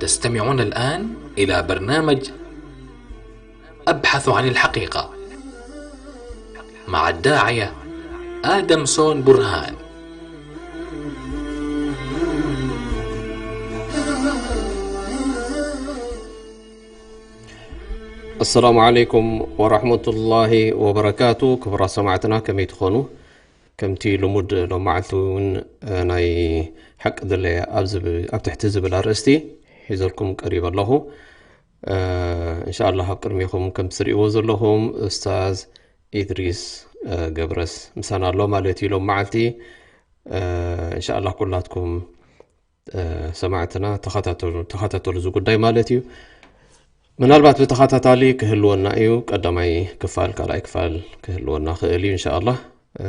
تستمعون الآن إلى برنامج أبحث عن الحقيقة مع الداعية آدم سون برهان. السلام عليكم ورحمة الله وبركاته. ክቡራት ሰማዕትና ከመይ ትኾኑ? ከምቲ ልሙድ ሎም መዓልቲ እውን፣ እ፣ ናይ ሓቂ ድለያ ኣብ ዝብ-፣ ኣብ ትሕቲ ዝብል ኣርእስቲ ሒዘልኩም ቀሪበ ኣለኹ። እ፣ እንሻኣላህ ኣብ ቅድሚኹም ከም ትሪእዎ ዘለኹም ኡስታዝ ኢድሪስ፣ እ፣ ገብረስ ምሳና ኣሎ ማለት እዩ ሎም መዓልቲ። እ፣ እንሻኣላህ ኩላትኩም፣ እ፣ ሰማዕትና ተኸታተሉ፣ ተኸታተሉ እዚ ጉዳይ ማለት እዩ። ምናልባት ብተኸታታሊ ክህልወና እዩ። ቀዳማይ ክፋል፣ ካልኣይ ክፋል ክህልወና ክእል እዩ እንሻኣላህ። እ፣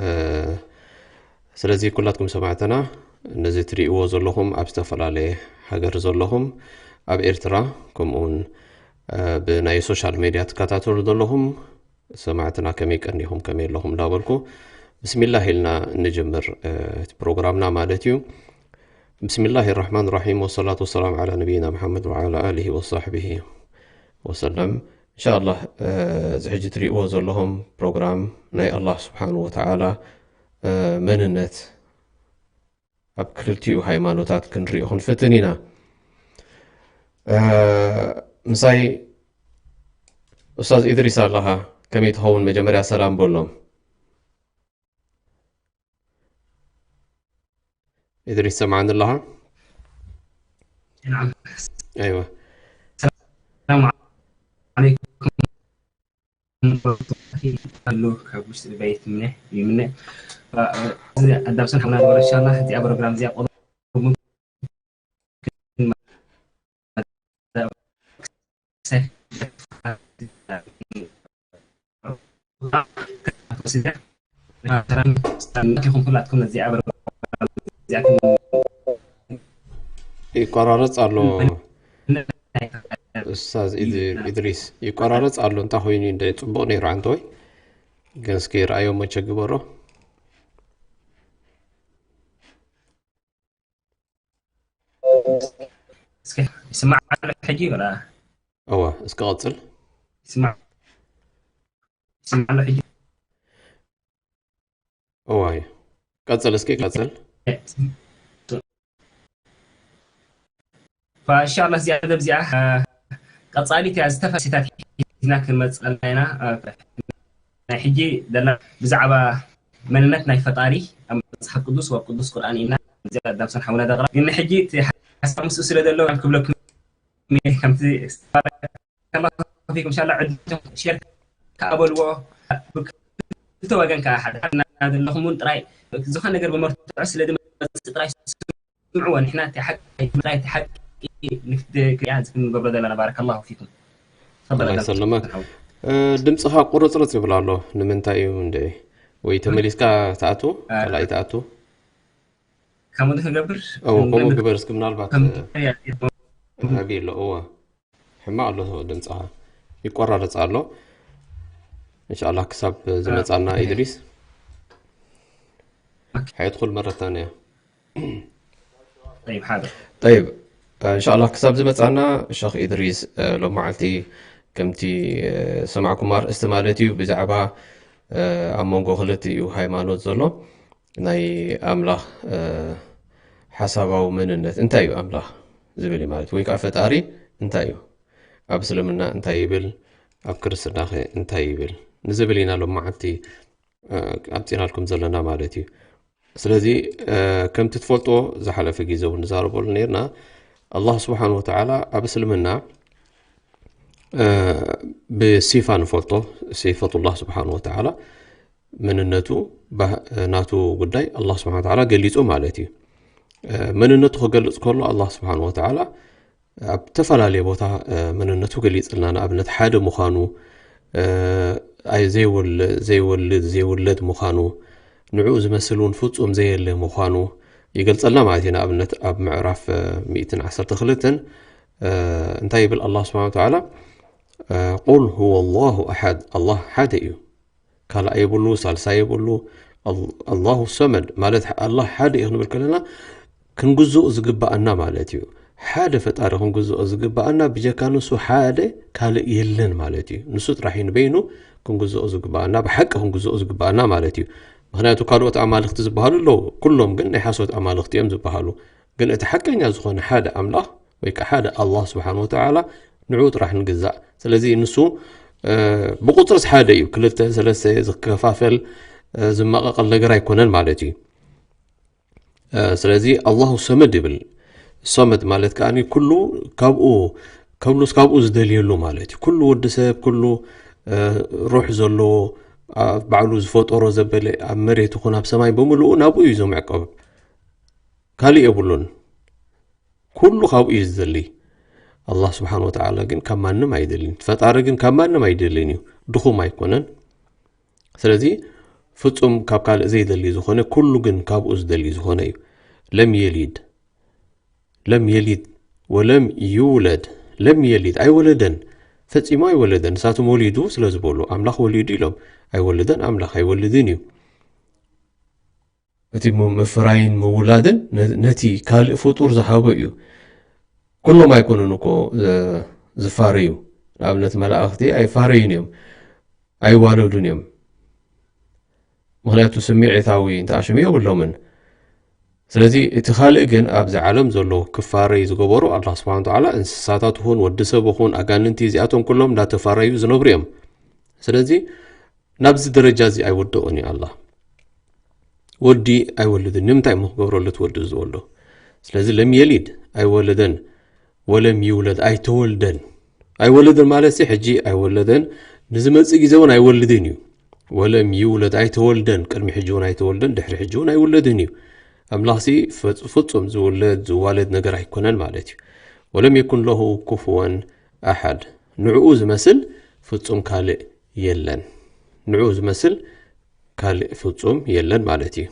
ስለዚ ኩላትኩም ሰማዕትና ነዚ ትሪእዎ ዘለኹም ኣብ ዝተፈላለየ ሃገር ዘለኹም ኣብ ኤርትራ ከምኡውን፣ እ፣ ብናይ ሶሻል ሜድያ ትከታተሉ ዘለኹም ሰማዕትና ከመይ ቀኒኹም ከመይ ኣለኹም እንዳበልኩ ብስሚላህ ኢልና እንጅምር፣ እ፣ እቲ ፕሮግራምና ማለት እዩ። بسم الله الرحمن الرحيم والصلاة والسلام على نبينا محمد وعلى آله وصحبه وسلم. إن شاء الله، እ፣ እዚ ሕጂ ትሪእዎ ዘለኹም ፕሮግራም ናይ ኣላህ ስብሓን ወተዓላ፣ እ፣ መንነት ኣብ ክልቲኡ ሃይማኖታት ክንሪኦ ክንፍትን ኢና። እ፣ ምሳይ ኡስታዝ ኢድሪስ ኣለኻ፣ ከመይ ትኸውን? መጀመርያ ሰላም በሎም። ኢድሪስ ሰማዕኒ ኣለኻ? نعم. ኣይዋ። السلام عليكم. ኣሎ ካብ ውሽጢ ቤት ምነ ይምነ። እዚ ኣዳምሰን ሓውና ዝበለ ኢንሻላህ እዚኣ ፕሮግራም እዚኣ ቆሎ ይቆራረጽ ኣሎ። ኡስታዝ ኢድ-፣ ኢድሪስ ይቆራረጽ ኣሎ። እንታይ ኮይኑ እንደ ጽቡቕ ነይሩ ዓንተወይ። ግን እስኪ ረኣዮ እሞ ቸክ ግበሮ። እስኪ ይስማዕ ኣሎ ሕጂ ወላ? እወ፣ እስኪ ቀጽል። ይስማዕ፣ ይስማዕ ኣሎ ሕጂ? እወ፣ እዩ። ቀጽል እስኪ፣ ቀጽል። فإن شاء الله እዚኣ መደብ እዚኣ፣ እ፣ ቀጻሊት እያ፣ ዝተፈሲታት ሒዝና ክንመጽእ ኢና። እ፣ ናይ ሕጂ ዘለና ብዛዕባ መንነት ናይ ፈጣሪ ኣብ መጽሓፍ ቅዱስ ወኣብ ቅዱስ ቁርኣን ኢና። እዚኣ ዳምሰን ሓውና ደቕራ። ግን ሕጂ እቲ ሓሳብ ምስኡ ስለ ዘሎ ክብለኩም እየ፣ ከምቲ ባረከላሁ ፊኩም። ኢንሻላህ ዕድልኩም ሼር ከኣ በልዎ። ብክልተ ወገን ከኣ ሓደ ሓደ እናዘለኹም እውን ጥራይ ዝኾነ ነገር ብመርትዖ ስለ ዝመጽእ ጥራይ ስምዕዎ። ንሕና እቲ ሓቂ፣ ጥራይ እቲ ሓቂ ንክድ-፣ ክያ ክንገብሮ ዘለና። ባረከላሁ ፊኩም። ተፈضل الله يسلمك። እ፣ ድምፅኻ ቁርፅርፅ ይብል ኣሎ። ንምንታይ እዩ እንደ ወይ ተመሊስካ ትኣቱ? እ፣ ካልኣይ ትኣቱ? ከምኡ ዶ ክገብር? እዎ፣ ከምኡ ግበር እስኪ፣ ምናልባት፣ ከም-፣ እ፣ ሃቢ ኣሎ። እዎ፣ ሕማቕ ኣሎ ድምፅኻ፣ ይቆራረፅ ኣሎ። እንሻላ ክሳብ ዝመፃና እ፣ ኢድሪስ ኦኬ። ሓየትኩል መረታንያ። طيب، حاضر. طيب، እንሻላ ክሳብ ዝመፃና ሸኽ ኢድሪስ፣ እ፣ ሎም መዓልቲ ከምቲ፣ እ፣ ሰማዕኩም ኣርእስቲ ማለት እዩ፣ ብዛዕባ፣ እ፣ ኣብ መንጎ ክልቲኡ ሃይማኖት ዘሎ ናይ ኣምላኽ፣ እ፣ ሓሳባዊ መንነት፣ እንታይ እዩ ኣምላኽ ዝብል እዩ ማለት፣ ወይ ከዓ ፈጣሪ እንታይ እዩ፣ ኣብ እስልምና እንታይ ይብል፣ ኣብ ክርስትናኸ እንታይ ይብል ንዝብል ኢና ሎም መዓልቲ፣ እ፣ ኣብፂናልኩም ዘለና ማለት እዩ። ስለዚ፣ እ፣ ከምቲ ትፈልጦ ዝሓለፈ ግዜ እውን ንዛረበሉ ነርና፣ ኣላህ ስብሓን ወተዓላ ኣብ እስልምና፣ እ፣ ብሲፋ ንፈልጦ፣ ሲፈቱላህ ስብሓን ወተዓላ፣ መንነቱ፣ ባህ-፣ ናቱ ጉዳይ ኣላህ ስብሓን ወተዓላ ገሊጹ ማለት እዩ። እ፣ መንነቱ ክገልጽ ከሎ ኣላህ ስብሓን ወተዓላ ኣብ ዝተፈላለየ ቦታ፣ እ፣ መንነቱ ገሊጽልና። ንኣብነት ሓደ ምዃኑ፣ እ፣ ኣይ ዘይወል-፣ ዘይወልድ፣ ዘይውለድ ምዃኑ፣ ንዕኡ ዝመስል እውን ፍጹም ዘየለ ምዃኑ ይገልጸልና ማለት እዩ። ንኣብነት ኣብ ምዕራፍ፣ እ፣ ሚእትን ዓሰርተ ክልተን እ፣ እንታይ ይብል ኣላህ ስብሓን ወተዓላ? እ፣ ቁል ሁወ ላሁ ኣሓድ፣ ኣላህ ሓደ እዩ። ካልኣይ የብሉ፣ ሳልሳይ የብሉ። ኣል-፣ ኣላሁ ሰመድ ማለት ኣላህ ሓደ እዩ ክንብል ከለና ክንግዝኦ ዝግባኣና ማለት እዩ። ሓደ ፈጣሪ ክንግዝኦ ዝግባኣና፣ ብጀካ ንሱ ሓደ ካልእ የለን ማለት እዩ። ንሱ ጥራሕ እዩ ንበይኑ ክንግዝኦ ዝግባኣና፣ ብሓቂ ክንግዝኦ ዝግባኣና ማለት እዩ። ምኽንያቱ ካልኦት ኣማልኽቲ ዝበሃሉ ኣለዉ፣ ኩሎም ግን ናይ ሓሶት ኣማልኽቲ እዮም ዝበሃሉ። ግን እቲ ሓቀኛ ዝኾነ ሓደ ኣምላኽ ወይ ከዓ ሓደ ኣላህ ስብሓን ወተዓላ፣ ንዕኡ ጥራሕ ንግዛእ። ስለዚ ንሱ፣ እ፣ ብቁፅርስ ሓደ እዩ፣ ክልተ ሰለስተ ዝከፋፈል፣ እ፣ ዝመቐቐል ነገር ኣይኮነን ማለት እዩ። እ፣ ስለዚ ኣላሁ ሰመድ ይብል። ሰመድ ማለት ከኣ ኩሉ ካብኡ፣ ከብሉስ ካብኡ ዝደልየሉ ማለት እዩ። ኩሉ ወዲ ሰብ፣ ኩሉ፣ እ፣ ሩሕ ዘለዎ፣ ኣብ ባዕሉ ዝፈጠሮ ዘበለ፣ ኣብ መሬት ይኹን ኣብ ሰማይ ብምልኡ ናብኡ እዩ ዝምዕቀብ። ካልእ የብሉን። ኩሉ ካብኡ እዩ ዝደሊ። ኣላህ ስብሓን ወተዓላ ግን ካብ ማንም ኣይደልን። ፈጣሪ ግን ካብ ማንም ኣይደልን እዩ። ድኹም ኣይኮነን። ስለዚ ፍጹም ካብ ካልእ ዘይደሊ ዝኾነ፣ ኩሉ ግን ካብኡ ዝደሊ ዝኾነ እዩ። ለም የሊድ፣ ለም የሊድ ወለም ይውለድ። ለም የሊድ፣ ኣይወለደን፣ ፈጺሙ ኣይወለደን። ንሳቶም ወሊዱ ስለ ዝበሉ፣ ኣምላኽ ወሊዱ ኢሎም። ኣይወለደን፣ ኣምላኽ ኣይወልድን እዩ። እቲ ም-፣ ምፍራይን ምውላድን ነ-፣ ነቲ ካልእ ፍጡር ዝሃቦ እዩ። ኩሎም ኣይኮኑን እኮ፣ እ፣ ዝፋረዩ። ንኣብነት መላእኽቲ ኣይፋረዩን እዮም፣ ኣይዋለዱን እዮም። ምኽንያቱ ስምዒታዊ እንተኣሽሙ የብሎምን። ስለዚ እቲ ካልእ ግን ኣብዚ ዓለም ዘሎ ክፋረይ ዝገበሩ ኣላህ ስብሓን ወተዓላ፣ እንስሳታት ይኹን ወዲ ሰብ ይኹን ኣጋንንቲ፣ እዚኣቶም ኩሎም እንዳተፋረዩ ዝነብሩ እዮም። ስለዚ ናብዚ ደረጃ እዚ ኣይወደኦን እዩ ኣላህ። ወዲ ኣይወልድን። ንምንታይ እሞ ክገብረሉ እቲ ወዲ ዝወልዶ? ስለዚ ለም የሊድ ኣይወለደን፣ ወለም ይውለድ ኣይተወልደን። ኣይወለደን ማለት ሲ ሕጂ ኣይወለደን፣ ንዝመጽእ ግዜ እውን ኣይወልድን እዩ። ወለም ይውለድ ኣይተወልደን፣ ቅድሚ ሕጂ እውን ኣይተወልደን፣ ድሕሪ ሕጂ እውን ኣይውለድን እዩ። ኣምላኽ ሲ ፍጹ-፣ ፍጹም ዝውለድ ዝዋለድ ነገር ኣይኮነን ማለት እዩ። ወለም የኩን ለሁ ኩፍወን ኣሓድ፣ ንዕኡ ዝመስል ፍጹም ካልእ የለን። ንዕኡ ዝመስል ካልእ ፍጹም የለን ማለት እዩ።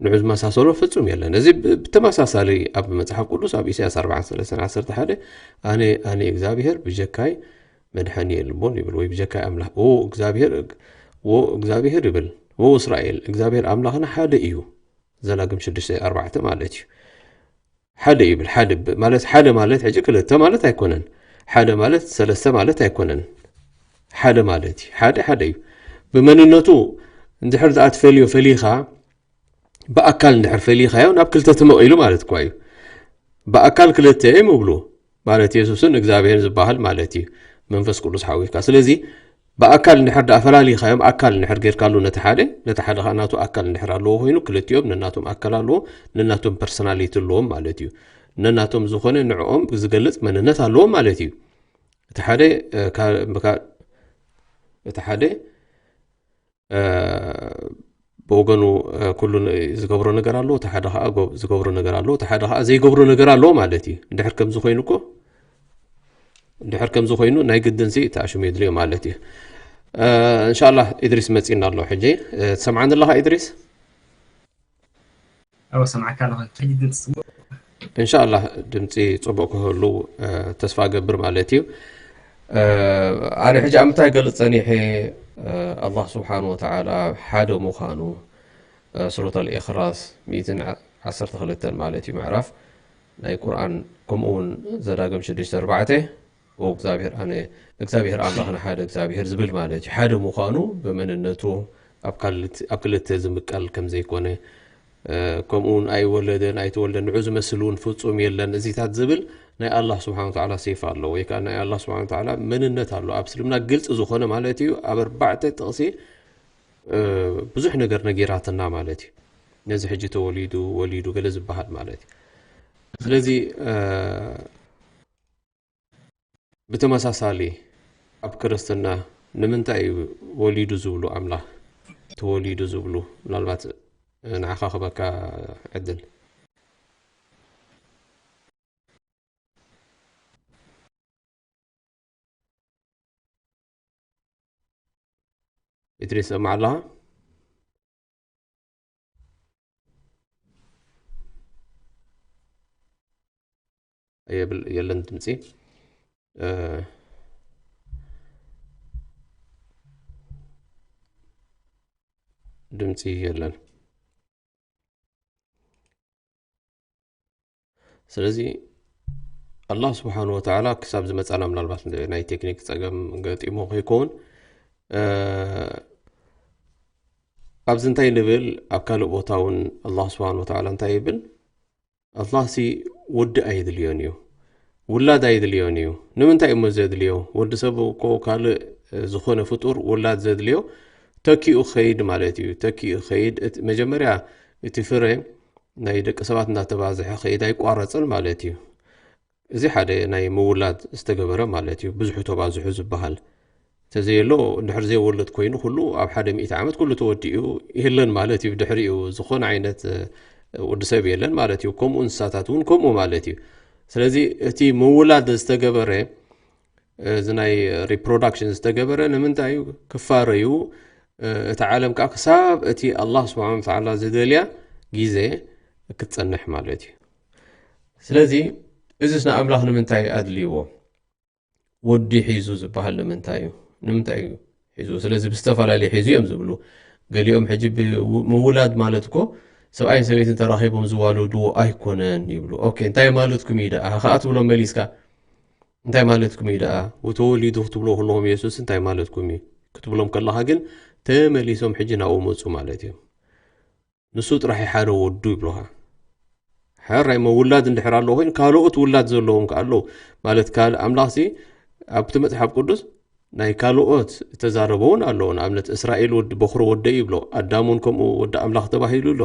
ንዑ ዝመሳሰሎ ፍጹም የለን። እዚ ብ-፣ ብተመሳሳሊ ኣብ መጽሓፍ ቅዱስ ኣብ ኢሳያስ ኣርባዕተ ሰለስተ ዓሰርተ ሓደ፣ ኣነ፣ ኣነ እግዚኣብሔር፣ ብጀካይ መድሓኒ የልቦን ይብል፣ ወይ ብጀካይ ኣምላኽ፣ ዎ እግዚኣብሔር፣ ዎ እግዚኣብሔር ይብል፣ ዎ እስራኤል፣ እግዚኣብሔር ኣምላኽና ሓደ እዩ። ዘዳግም ሽዱሽተ ኣርባዕተ ማለት እዩ። ሓደ ይብል፣ ሓደ ብ-፣ ማለት፣ ሓደ ማለት ሕጂ ክልተ ማለት ኣይኮነን። ሓደ ማለት ሰለስተ ማለት ኣይኮነን። ሓደ ማለት እዩ። ሓደ፣ ሓደ እዩ። ብመንነቱ እንድሕር ደኣ ትፈልዮ ፈሊኻ፣ ብኣካል እንድሕር ፈሊኻዮ ናብ ክልተ ትመቒሉ ማለት እኳ እዩ። ብኣካል ክልተ እዮም ይብሉ፣ ማለት የሱስን እግዚኣብሔርን ዝበሃል ማለት እዩ፣ መንፈስ ቅዱስ ሓዊካ። ስለዚ ብኣካል እንድሕር ደኣ ፈላሊኻዮም፣ ኣካል እንድሕር ጌርካሉ ነቲ ሓደ፣ ነቲ ሓደ ኸኣ ናቱ ኣካል እንድሕር ኣለዎ ኮይኑ፣ ክልቲኦም ነናቶም ኣካል ኣለዎም፣ ነናቶም ፐርሰናሊቲ ኣለዎም ማለት እዩ። ነናቶም ዝኾነ ንዕኦም ዝገልጽ መንነት ኣለዎም ማለት እዩ። እቲ ሓደ፣ እ፣ ካ-፣ ካ-፣ እቲ ሓደ፣ እ፣ ብወገኑ፣ እ፣ ኩሉ ን-፣ ዝገብሮ ነገር ኣለዎ፣ እቲ ሓደ ኸኣ ጎ-፣ ዝገብሮ ነገር ኣለዎ፣ እቲ ሓደ ኸኣ ዘይገብሮ ነገር ኣለዎ ማለት እዩ። እንድሕር ከምዚ ኮይኑ እኮ፣ እንድሕር ከምዚ ኮይኑ ናይ ግድንሲ ተኣሽሙ የድልዮ ማለት እዩ። እ፣ እንሻላህ ኢድሪስ መጺእና ኣሎ ሕጂ። እ፣ ትሰምዓኒ ኣለኻ ኢድሪስ? ኣዎ፣ ሰምዓካ ኣለኹ። ሕጂ ድምፂ ጽቡቕ? እንሻላህ ድምፂ ጽቡቕ ክህሉ፣ እ፣ ተስፋ እገብር ማለት እዩ። እ፣ ኣነ ሕጂ ኣብ ምንታይ ገልጽ ጸኒሐ፣ እ፣ ኣላህ ስብሓን ወተዓላ ሓደ ምዃኑ፣ እ፣ ሱረት ኣልኢኽላስ ሚእትን ዓሰርተ ክልተን ማለት እዩ ምዕራፍ ናይ ቁርኣን፣ ከምኡ እውን ዘዳግም ሽዱሽተ ኣርባዕተ፣ ኦ እግዚኣብሔር ኣነ፣ እግዚኣብሔር ኣምላኽና ሓደ እግዚኣብሔር ዝብል ማለት እዩ። ሓደ ምዃኑ ብመንነቱ ኣብ ካልት-፣ ኣብ ክልተ ዝምቀል ከም ዘይኮነ፣ እ፣ ከምኡ እውን ኣይወለደን ኣይተወልደን፣ ንዑ ዝመስል እውን ፍጹም የለን። እዚታት ዝብል ናይ ኣላህ ስብሓን ወተዓላ ሲፋ ኣሎ፣ ወይ ከዓ ናይ ኣላህ ስብሓን ወተዓላ መንነት ኣሎ። ኣብ እስልምና ግልፂ ዝኾነ ማለት እዩ። ኣብ ኣርባዕተ ጥቕሲ፣ እ፣ ብዙሕ ነገር ነጊራትና ማለት እዩ። ነዚ ሕጂ ተወሊዱ፣ ወሊዱ፣ ገለ ዝበሃል ማለት እዩ። ስለዚ፣ እ፣ ብተመሳሳሊ ኣብ ክርስትና ንምንታይ እዩ ወሊዱ ዝብሉ ኣምላኽ፣ ተወሊዱ ዝብሉ? ምናልባት ንዓኻ ክበካ ዕድል። ኢድሪስ፣ ትሰምዕ ኣለኻ? የብል-፣ የለን ድምፂ። እ፣ ድምፂ የለን። ስለዚ ኣላህ ስብሓን ወተዓላ ክሳብ ዝመፃና፣ ምናልባት ናይ ቴክኒክ ፀገም ገጢሞ ከይከውን፣ እ፣ ኣብዚ እንታይ ንብል? ኣብ ካልእ ቦታ እውን ኣላህ ስብሓን ወተዓላ እንታይ ይብል? ኣላህ ሲ ወዲ ኣይድልዮን እዩ፣ ውላድ ኣይድልዮን እዩ። ንምንታይ እሞ ዘድልዮ? ወዲ ሰብ እኮ ካልእ፣ እ፣ ዝኾነ ፍጡር ውላድ ዘድልዮ ተኪኡ ኸይድ ማለት እዩ። ተኪኡ ኸይድ፣ እቲ መጀመርያ እቲ ፍረ ናይ ደቂ ሰባት እናተባዝሐ ኸይድ ኣይቋረጽን ማለት እዩ። እዚ ሓደ ናይ ምውላድ ዝተገበረ ማለት እዩ። ብዙሑ ተባዝሑ ዝበሃል ተዘየሎ፣ እንድሕር ዘይወልድ ኮይኑ ኩሉ ኣብ ሓደ ሚእቲ ዓመት ኩሉ ተወዲኡ የለን ማለት እዩ። ብድሕሪኡ ዝኾነ ዓይነት፣ እ፣ ወዲ ሰብ የለን ማለት እዩ። ከምኡ እንስሳታት እውን ከምኡ ማለት እዩ። ስለዚ እቲ ምውላድ ዝተገበረ፣ እ፣ እዚ ናይ ሪፕሮዳክሽን ዝተገበረ ንምንታይ እዩ? ክፋረዩ፣ እ፣ እቲ ዓለም ከዓ ክሳብ እቲ ኣላህ ስብሓን ወተዓላ ዝደልያ ግዜ ክትጸንሕ ማለት እዩ። ስለዚ እዚስ ንኣምላኽ ንምንታይ ኣድልይዎ? ወዲ ሒዙ ዝበሃል ንምንታይ እዩ? ንምንታይ እዩ ሒዙ? ስለዚ ብዝተፈላለየ ሒዙ እዮም ዝብሉ። ገሊኦም ሕጂ ብ-፣ ምውላድ ማለት እኮ ሰብኣይን ሰበይትን ተራኺቦም ዝዋለድዎ ኣይኮነን ይብሉ። ኦኬ፣ እንታይ ማለትኩም እዩ ደኣ? ከኣ ትብሎም መሊስካ፣ እንታይ ማለትኩም እዩ ደኣ? ተወሊዱ ክትብሎ ከለኹም የሱስ እንታይ ማለትኩም እዩ? ክትብሎም ከለኻ ግን ተመሊሶም ሕጂ ናብኡ መጹ ማለት እዩ። ንሱ ጥራሕ እዩ ሓደ ወዱ ይብሉኻ። ሕራይ እሞ ውላድ እንድሕር ኣለዎ ኮይኑ፣ ካልኦት ውላድ ዘለዎም ከኣ ኣለዉ። ማለት ካልእ ኣምላኽሲ ኣብቲ መጽሓፍ ቅዱስ ናይ ካልኦት እተዛረበ እውን ኣለዎ። ንኣብነት እስራኤል ወዲ በኹሪ ወደይ ይብሎ። ኣዳም እውን ከምኡ ወዲ ኣምላኽ ተባሂሉ ኣሎ።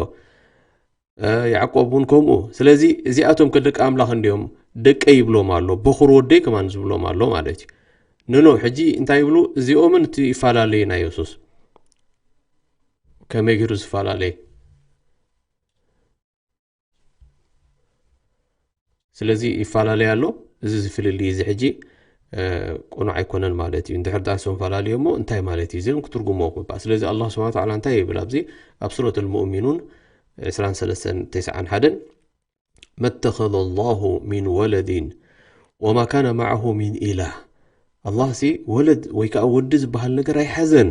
እ፣ ያዕቆብ እውን ከምኡ። ስለዚ እዚኣቶም ከ ደቂ ኣምላኽ እንድዮም፣ ደቀይ ይብሎም ኣሎ። በኹሪ ወደይ ከማን ዝብሎም ኣሎ ማለት እዩ። ንኖ ሕጂ እንታይ ይብሉ? እዚኦምን እቲ ይፈላለዩ ናይ የሱስ ከመይ ገይሩ ዝፈላለየ? ስለዚ ይፈላለየ ኣሎ። እዚ ዝፍልልይ እዚ ሕጂ፣ እ፣ ቅኑዕ ኣይኮነን ማለት እዩ። እንድሕር ደኣ እሶም ፈላለየ እሞ እንታይ ማለት እዩ? እዚኦም ክትርጉሞ ግባእ። ስለዚ ኣላህ ስብሓነ ወተዓላ እንታይ ይብል ኣብዚ? ኣብ ሱረት ኣልሙእሚኑን ዕስራን ሰለስተን ተስዓን ሓደን፣ መተኸዘ ላሁ ሚን ወለዲን ወማ ካነ መዓሁ ሚን ኢላህ። ኣላህ ሲ ወለድ ወይ ከዓ ወዲ ዝበሃል ነገር ኣይሓዘን።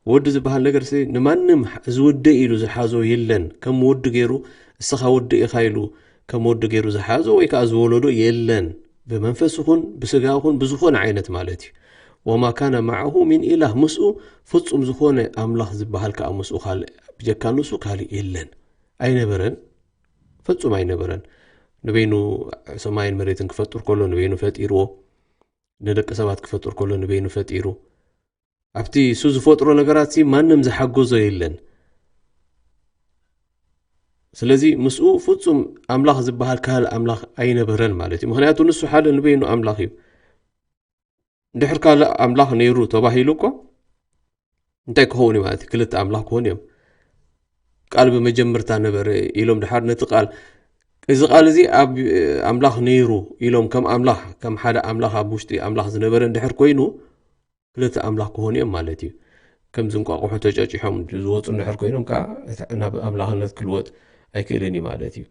ወዲ ዝበሃል ነገር ሲ ንማንም እዚ ወደይ ኢሉ ዝሓዞ የለን። ከም ወዲ ገይሩ፣ እስኻ ወዲ ኢኻ ኢሉ ከም ወዲ ገይሩ ዝሓዞ ወይ ከዓ ዝወለዶ የለን። ብመንፈስ ይኹን ብስጋ ይኹን ብዝኾነ ዓይነት ማለት እዩ። ወማ ካነ መዓሁ ሚን ኢላህ፣ ምስኡ ፍጹም ዝኾነ ኣምላኽ ዝበሃል ከዓ ምስኡ ካልእ፣ ብጀካ ንሱ ካልእ የለን። ኣይነበረን፣ ፍጹም ኣይነበረን። ንበይኑ ሰማይን መሬትን ክፈጥር ከሎ ንበይኑ ፈጢርዎ። ንደቂ ሰባት ክፈጥር ከሎ ንበይኑ ፈጢሩ። ኣብቲ እሱ ዝፈጥሮ ነገራት ሲ ማንም ዝሓገዞ የለን። ስለዚ ምስኡ ፍጹም ኣምላኽ ዝበሃል ካልእ ኣምላኽ ኣይነበረን ማለት እዩ። ምኽንያቱ ንሱ ሓደ ንበይኑ ኣምላኽ እዩ። እንድሕር ካልእ ኣምላኽ ነይሩ ተባሂሉ እኮ እንታይ ክኸውን እዩ ማለት እዩ? ክልተ ኣምላኽ ክኾኑ እዮም። ቃል ብመጀመርታ ነበረ ኢሎም ድሓር ነቲ ቃል፣ እዚ ቃል እዚ ኣብ ኣምላኽ ነይሩ ኢሎም ከም ኣምላኽ፣ ከም ሓደ ኣምላኽ ኣብ ውሽጢ ኣምላኽ ዝነበረ እንድሕር ኮይኑ፣ ክልተ ኣምላኽ ክኾኑ እዮም ማለት እዩ። ከምዚ እንቋቑሖ ተጨጪሖም ዝወፁ እንድሕር ኮይኖም ከዓ እታ ናብ ኣምላኽነት ክልወጥ ኣይክእልን እዩ ማለት እዩ።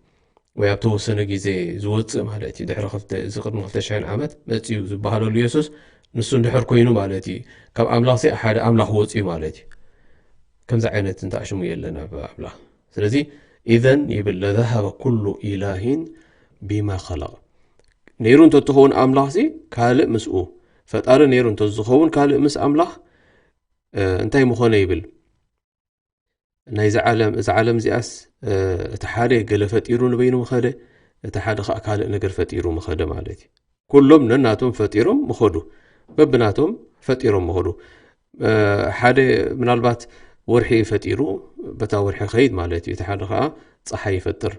ወይ ኣብ ተወሰነ ግዜ ዝወፅእ ማለት እዩ። ድሕሪ ክልተ፣ እዚ ቅድሚ ክልተ ሽሕን ዓመት መፅዩ ዝበሃለሉ የሱስ ንሱ እንድሕር ኮይኑ ማለት እዩ። ካብ ኣምላኽ ሲ ሓደ ኣምላኽ ወፅዩ ማለት እዩ። ከምዚ ዓይነት እንተኣሽሙ የለን ኣብ ኣምላኽ። ስለዚ ኢዘን ይብል ለዘሃበ ኩሉ ኢላሂን ቢማ ኸለቕ። ነይሩ እንተትኸውን ኣምላኽ ሲ ካልእ ምስኡ፣ ፈጣሪ ነይሩ እንተዝኸውን ካልእ ምስ ኣምላኽ፣ እ፣ እንታይ ምኾነ ይብል። ናይዚ ዓለም፣ እዛ ዓለም እዚኣስ፣ እ፣ እቲ ሓደ ገለ ፈጢሩ ንበይኑ ምኸደ፣ እቲ ሓደ ኸኣ ካልእ ነገር ፈጢሩ ምኸደ ማለት እዩ። ኩሎም ነናቶም ፈጢሮም ምኸዱ፣ በብናቶም ፈጢሮም ምኸዱ። እ፣ ሓደ ምናልባት ወርሒ ፈጢሩ፣ በታ ወርሒ ኸይድ ማለት እዩ። እቲ ሓደ ኸኣ ጸሓይ ይፈጥር፣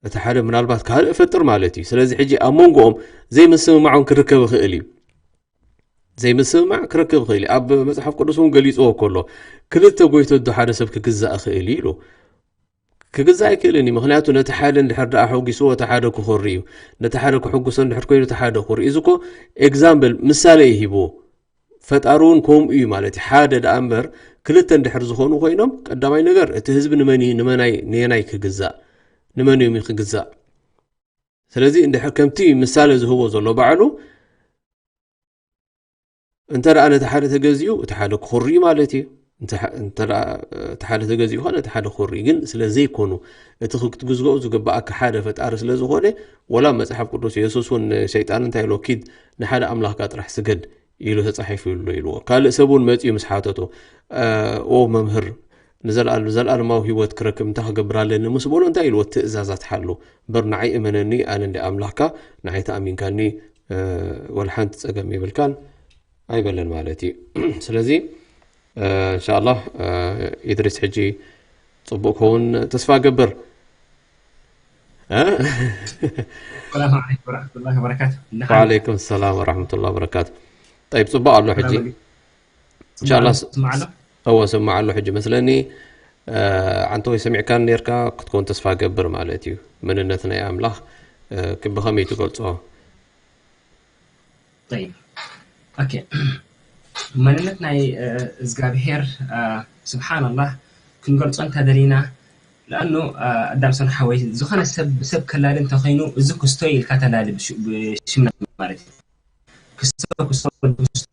እቲ ሓደ ምናልባት ካልእ ፈጥር ማለት እዩ። ስለዚ ሕጂ ኣብ መንጎኦም ዘይምስምማዖም ክርከብ ይኽእል እዩ። ዘይምስምማዕ ክረክብ ይኽእል እዩ። ኣብ መጽሓፍ ቅዱስ እውን ገሊጽዎ ከሎ፣ ክልተ ጎይቶ ዶ ሓደ ሰብ ክግዛእ ይኽእል እዩ ኢሉ። ክግዛእ ኣይክእልን እዩ። ምኽንያቱ ነቲ ሓደ እንድሕር ደኣ ኣሐጒስዎ፣ እቲ ሓደ ክኾሪ እዩ። ነቲ ሓደ ክሕጉሶ እንድሕር ኮይኑ፣ እቲ ሓደ ክኾሪ እዩ። እዚ እኮ ኤግዛምፕል፣ ምሳሌ እዩ ሂብዎ። ፈጣሪ እውን ከምኡ እዩ ማለት እዩ። ሓደ ደኣ እምበር፣ ክልተ እንድሕር ዝኾኑ ኮይኖም፣ ቀዳማይ ነገር፣ እቲ ህዝቢ ንመን እዩ፣ ንመናይ፣ ንየናይ ክግዛእ? ንመን እዮም ክግዛእ? ስለዚ እንድሕር ከምቲ ምሳሌ ዝህቦ ዘሎ ባዕሉ፣ እንተ ደኣ ነቲ ሓደ ተገዚኡ፣ እቲ ሓደ ክኹሪ እዩ ማለት እዩ። እንተ ሓ-፣ እንተ ደኣ እቲ ሓደ ተገዚኡ ኸኣ ነቲ ሓደ ክኹሪ። ግን ስለ ዘይኮኑ፣ እቲ ክትግዝኦ ዝግብኣካ ሓደ ፈጣሪ ስለ ዝኾነ፣ ወላ መጽሓፍ ቅዱስ የሱስ እውን ንሸይጣን እንታይ ኢልዎ? "ኪድ ንሓደ ኣምላኽካ ጥራሕ ስገድ" ኢሉ ተጻሒፉ ኣሎ ኢልዎ። ካልእ ሰብ እውን መጺኡ ምስ ሓተቶ፣ "እ፣ ኦ መምህር፣ ንዘለኣል-፣ ዘለኣለማዊ ህይወት ክረክብ እንታይ ክገብር ኣለኒ?" ምስ በሎ እንታይ ኢልዎ? "ትእዛዛት ሓሉ። እምበር ንዓይ እመነኒ፣ ኣነ እንደ ኣምላኽካ፣ ንዓይ ተኣሚንካኒ፣ እ፣ ወላ ሓንቲ ጸገም የብልካን" ኣይበለን ማለት እዩ። ስለዚ፣ እ፣ እንሻኣላህ፣ እ፣ ኢድሪስ ሕጂ ጽቡቕ ክኸውን ተስፋ እገብር። እ? ሰላም ዓለይኩም ወራህመቱላሂ ወበረካቱ። እንደኻ? ወዓለይኩም ሰላም ወራህመቱላሂ ወበረካቱ። ጠይብ፣ ጽቡቕ ኣሎ ሕጂ። ሰላም ዓለይኩም። እንሻላ ስማዕ ኣሎ? እወ፣ ስማዕ ኣሎ ሕጂ መስለኒ። እ፣ ዓንተ ወይ ሰሚዕካን ኔርካ ክትኮን ተስፋ ገብር ማለት እዩ። መንነት ናይ ኣምላኽ፣ እ፣ ክ-፣ ብኸመይ ትገልጾ? ጠይብ። ኦኬ። መንነት ናይ፣ እ፣ እዝጋብሄር፣ እ፣ ስብሓንላህ፣ ክንገልጾ እንተደሊና፣ ለኣኑ፣ እ፣ ኣዳም ሰን ሓወይ፣ ዝኾነ ሰብ፣ ሰብ ከላሊ እንተኾይኑ፣ እዚ ክስቶ ኢልካ ተላሊ ብሽ-፣ ብሽምና ማለት እዩ። ክስቶ፣ ክስቶ፣ ክስቶ፣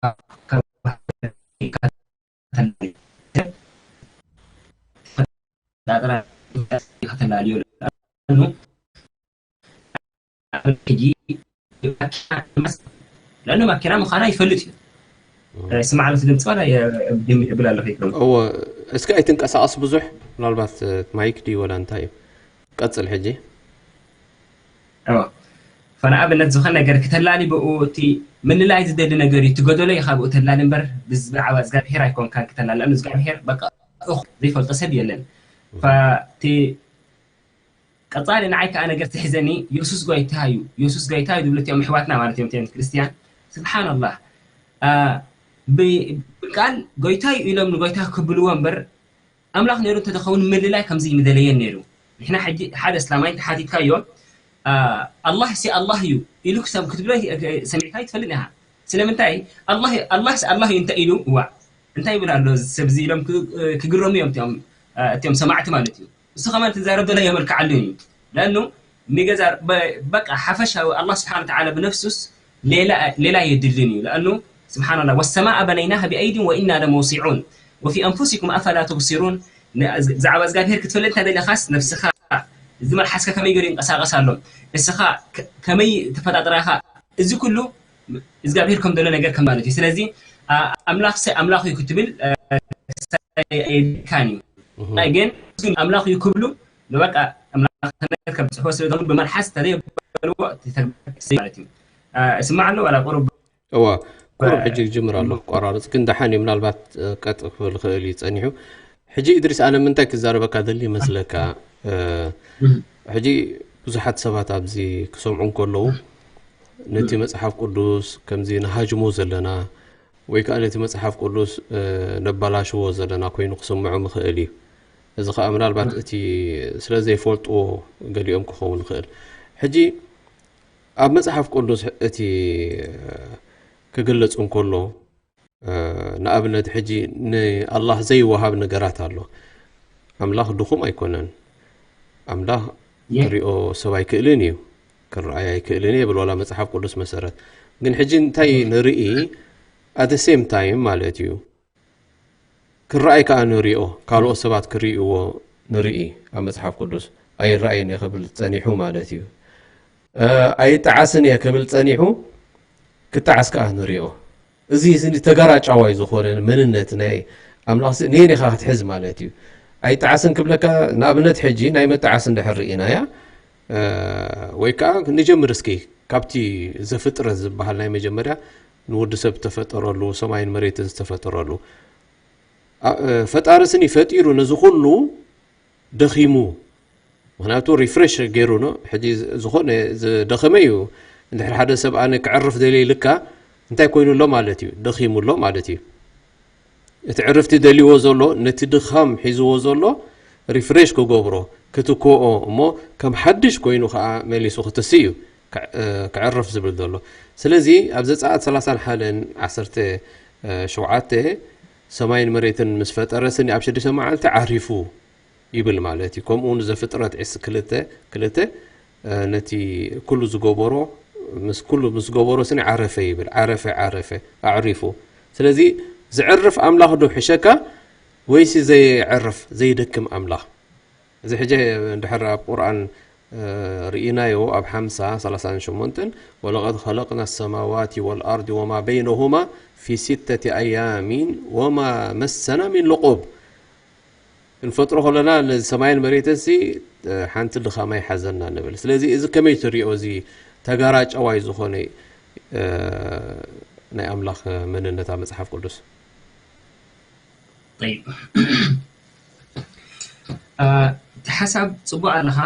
ካብ፣ ካብ፣ ካብ፣ ተላልዮ። ሕጂ ለኣነ ማኪና ምዃና ይፈልጥ እዩ። ስማዕ፣ ድምፂ ዋላ የብል ኣለኹ። እወ፣ እስኪ ኣይትንቀሳቐስ ብዙሕ፣ ምናልባት ማይክ ድዩ ወላ እንታይ እዩ። ቀፅል ሕጂ። እወ። ፈንኣብነት ዝኾነ ነገር ክተላሊ ብኡ እቲ ምልላይ ዝደሊ ነገር እዩ። እቲ ጎደሎ ኢኻ ብኡ ተላሊ እምበር ብዝ-፣ ብዛዕባ እግዚኣብሄር ኣይኮንካን ክተላሊ። ለኣኑ እግዚኣብሄር በቃ እኹ ዘይፈልጦ ሰብ የለን። ፈቲ ቀጻሊ ንዓይ ከኣ ነገር ትሕዘኒ፣ የሱስ ጎይታ እዩ፣ የሱስ ጎይታ እዩ ዝብሉ እቲኦም ኣሕዋትና ማለት እዮም፣ እቲኦም ክርስትያን። ስብሓንላህ። አ፣ ብ-፣ ብቃል ጎይታ እዩ ኢሎም ንጎይታ ክብልዎ እምበር፣ ኣምላኽ ነይሩ እንተዝኸውን ምልላይ ከምዚ ምደለየን ነይሩ። ንሕና ሕጂ ሓደ እስላማይ እንተሓቲትካዮ፣ አ፣ ኣላህ ሲ ኣላህ እዩ ኢሉ ክሰም-፣ ክትብሎ ይ-፣ ሰሚዕካ ኣይትፈልጥን ኢኻ። ስለምንታይ? ኣላህ፣ ኣላህ ሲ ኣላህ እዩ እንተ ኢሉ፣ እዋእ፣ እንታይ ይብል ኣሎ እዚ ሰብ እዚ ኢሎም ክ-፣ ክግረሙ እዮም እቲኦም፣ አ፣ እቲኦም ሰማዕቲ ማለት እዩ። እሱ ከማን ትዛረብ ዘሎ የመልክዓሉ እዩ። ለኣኑ ንገዛ በ-፣ በቃ ሓፈሻዊ ኣላህ ስብሓነ ወተዓላ ብነፍሱስ ሌላ፣ ሌላ የድልን እዩ። ለኣኑ ስብሓንላህ፣ "ወሰማአ በነይናሃ ቢኣይዲን ወኢና ለመውሲዑን ወፊ ኣንፉሲኩም ኣፈላ ቱብሲሩን?" ን-፣ ብዛዕባ እግዚኣብሄር ክትፈልጥ እንተ ደሊኻስ ነፍስኻ፣ እዚ መልሓስካ ከመይ ገይሩ ይንቀሳቐስ ኣሎ፣ እስኻ ከ-፣ ከመይ ተፈጣጥራኻ፣ እዚ ኩሉ እግዚኣብሄር ከም ዘሎ ነገር ከም ማለት እዩ። ስለዚ፣ አ-፣ ኣምላኽ ሰ-፣ ኣምላኽ እዩ ክትብል፣ አ፣ ኣይካን እዩ። እህ። ግን፣ ግን ኣምላኽ እዩ ክብሉ፣ በቃ ኣምላኽነት ከም ጽሑፍ ስለ ዝኾኑ ብመልሓስ ተዘይበልዎ እቲ ተግባር ማለት እዩ። አ፣ እስማዕ ኣሎ ዋላ ቁሩብ? እዋ፣ ቁሩብ በ-፣ ሕጂ ይጅምር ኣሎ፣ እም። ቆራርጽ። ግን ደሓን እዩ፣ ምናልባት፣ እ፣ ቀጥ ክብል ይኽእል እዩ ጸኒሑ። ሕጂ እድሪስ፣ ኣነ ምንታይ ክዛረበካ ደሊ ይመስለካ? እ፣ እም። ሕጂ ብዙሓት ሰባት ኣብዚ ክሰምዑ እንከለዉ፣ ነቲ እም። መጽሓፍ ቅዱስ ከምዚ ንሃጅሞ ዘለና፣ ወይ ከኣ ነቲ መጽሓፍ ቅዱስ፣ እ፣ ነባላሽዎ ዘለና ኮይኑ ክስምዖም ይኽእል እዩ። እዚ ኸኣ ምናልባት እም። እቲ ስለ ዘይፈልጥዎ ገሊኦም ክኸውን ይኽእል። ሕጂ ኣብ መጽሓፍ ቅዱስ እቲ ክግለጽ እንከሎ፣ እ፣ ንኣብነት ሕጂ ንኣላህ ዘይወሃብ ነገራት ኣሎ። ኣምላኽ ድኹም ኣይኮነን። ኣምላኽ የ- ክሪኦ ሰብ ኣይክእልን እዩ። ክረኣይ ኣይክእልን እዩ ይብል ዋላ መጽሓፍ ቅዱስ መሰረት። ግን ሕጂ እንታይ ንርኢ? At the same time ማለት እዩ። ክረኣይ ከኣ ንሪኦ፣ ካልኦት ሰባት ክርእይዎ ንርኢ። ኣብ መጽሓፍ ቅዱስ ኣይረኣይን እየ ክብል ጸኒሑ ማለት እዩ። እ፣ ኣይጠዓስን እየ ክብል ጸኒሑ፣ ክጠዓስ ከኣ ንሪኦ። እዚ፣ እዚ ተጋራጫዋይ ዝኾነ መንነት ናይ ኣምላኽ ሲ-፣ ነየን ኢኻ ክትሕዝ ማለት እዩ። ኣይጠዓስን ክብለካ፣ ንኣብነት ሕጂ ናይ ምጥዓስ እንድሕር ርኢናያ፣ እ፣ ወይ ከኣ ንጀምር እስኪ፣ ካብቲ ዘፍጥረት ዝበሃል ናይ መጀመርያ ንወዲ ሰብ ዝተፈጠረሉ፣ ሰማይን መሬትን ዝተፈጠረሉ። ኣ-፣ እ፣ ፈጣሪ ስኒ ፈጢሩ ነዚ ኩሉ ደኺሙ፣ ምኽንያቱ ሪፍሬሽ ገይሩ ነው። ሕጂ ዝ-፣ ዝኾነ ዝደኸመ እዩ። እንድሕር ሓደ ሰብ ኣነ ክዕርፍ ደልየ ኢልካ እንታይ ኮይኑ ኣሎ ማለት እዩ? ደኺሙ ኣሎ ማለት እዩ። እቲ ዕርፍቲ ደልይዎ ዘሎ፣ ነቲ ድኻም ሒዝዎ ዘሎ ሪፍሬሽ ክገብሮ፣ ክትክኦ፣ እሞ ከም ሓድሽ ኮይኑ ኸዓ መሊሱ ክትሲ እዩ ክዕ-፣ እ፣ ክዕርፍ ዝብል ዘሎ። ስለዚ ኣብ ዘጸኣት ሰላሳን ሓደን ዓሰርተ ሸውዓተ ሰማይን መሬትን ምስ ፈጠረ ስኒ ኣብ ሽዱሽተ መዓልቲ ዓሪፉ። ይብል ማለት እዩ። ከምኡ እውን ዘፍጥረት ዕስ ክልተ ክልተ ነቲ ኩሉ ዝገበሮ ምስ ኩሉ ምስ ገበሮ ስኒ ዓረፈ ይብል። ዓረፈ ዓረፈ ኣዕሪፉ። ስለዚ ዝዕርፍ ኣምላኽ ዶ ሕሸካ ወይሲ ዘይዕርፍ ዘይደክም ኣምላኽ? እዚ ሕጂ እንድሕር ኣብ ቁርኣን ርኢናዮ ኣብ ሓምሳ ሰላሳን ሸሞንተን ወለቐድ ኸለቅና ሰማዋት ወልኣርድ ወማ በይነሁማ ፊ ሲተቲ ኣያሚን ወማ መሰና ሚን ልቁብ። ክንፈጥሮ ከለና ነዚ ሰማይን መሬትን ሲ ሓንቲ ድኻማ ይሓዘና ንብል። ስለዚ እዚ ከመይ ትሪኦ? እዚ ተጋራጨዋይ ዝኾነ ናይ ኣምላኽ መንነት ኣብ መጽሓፍ ቅዱስ። እቲ ሓሳብ ጽቡቅ ኣለኻ።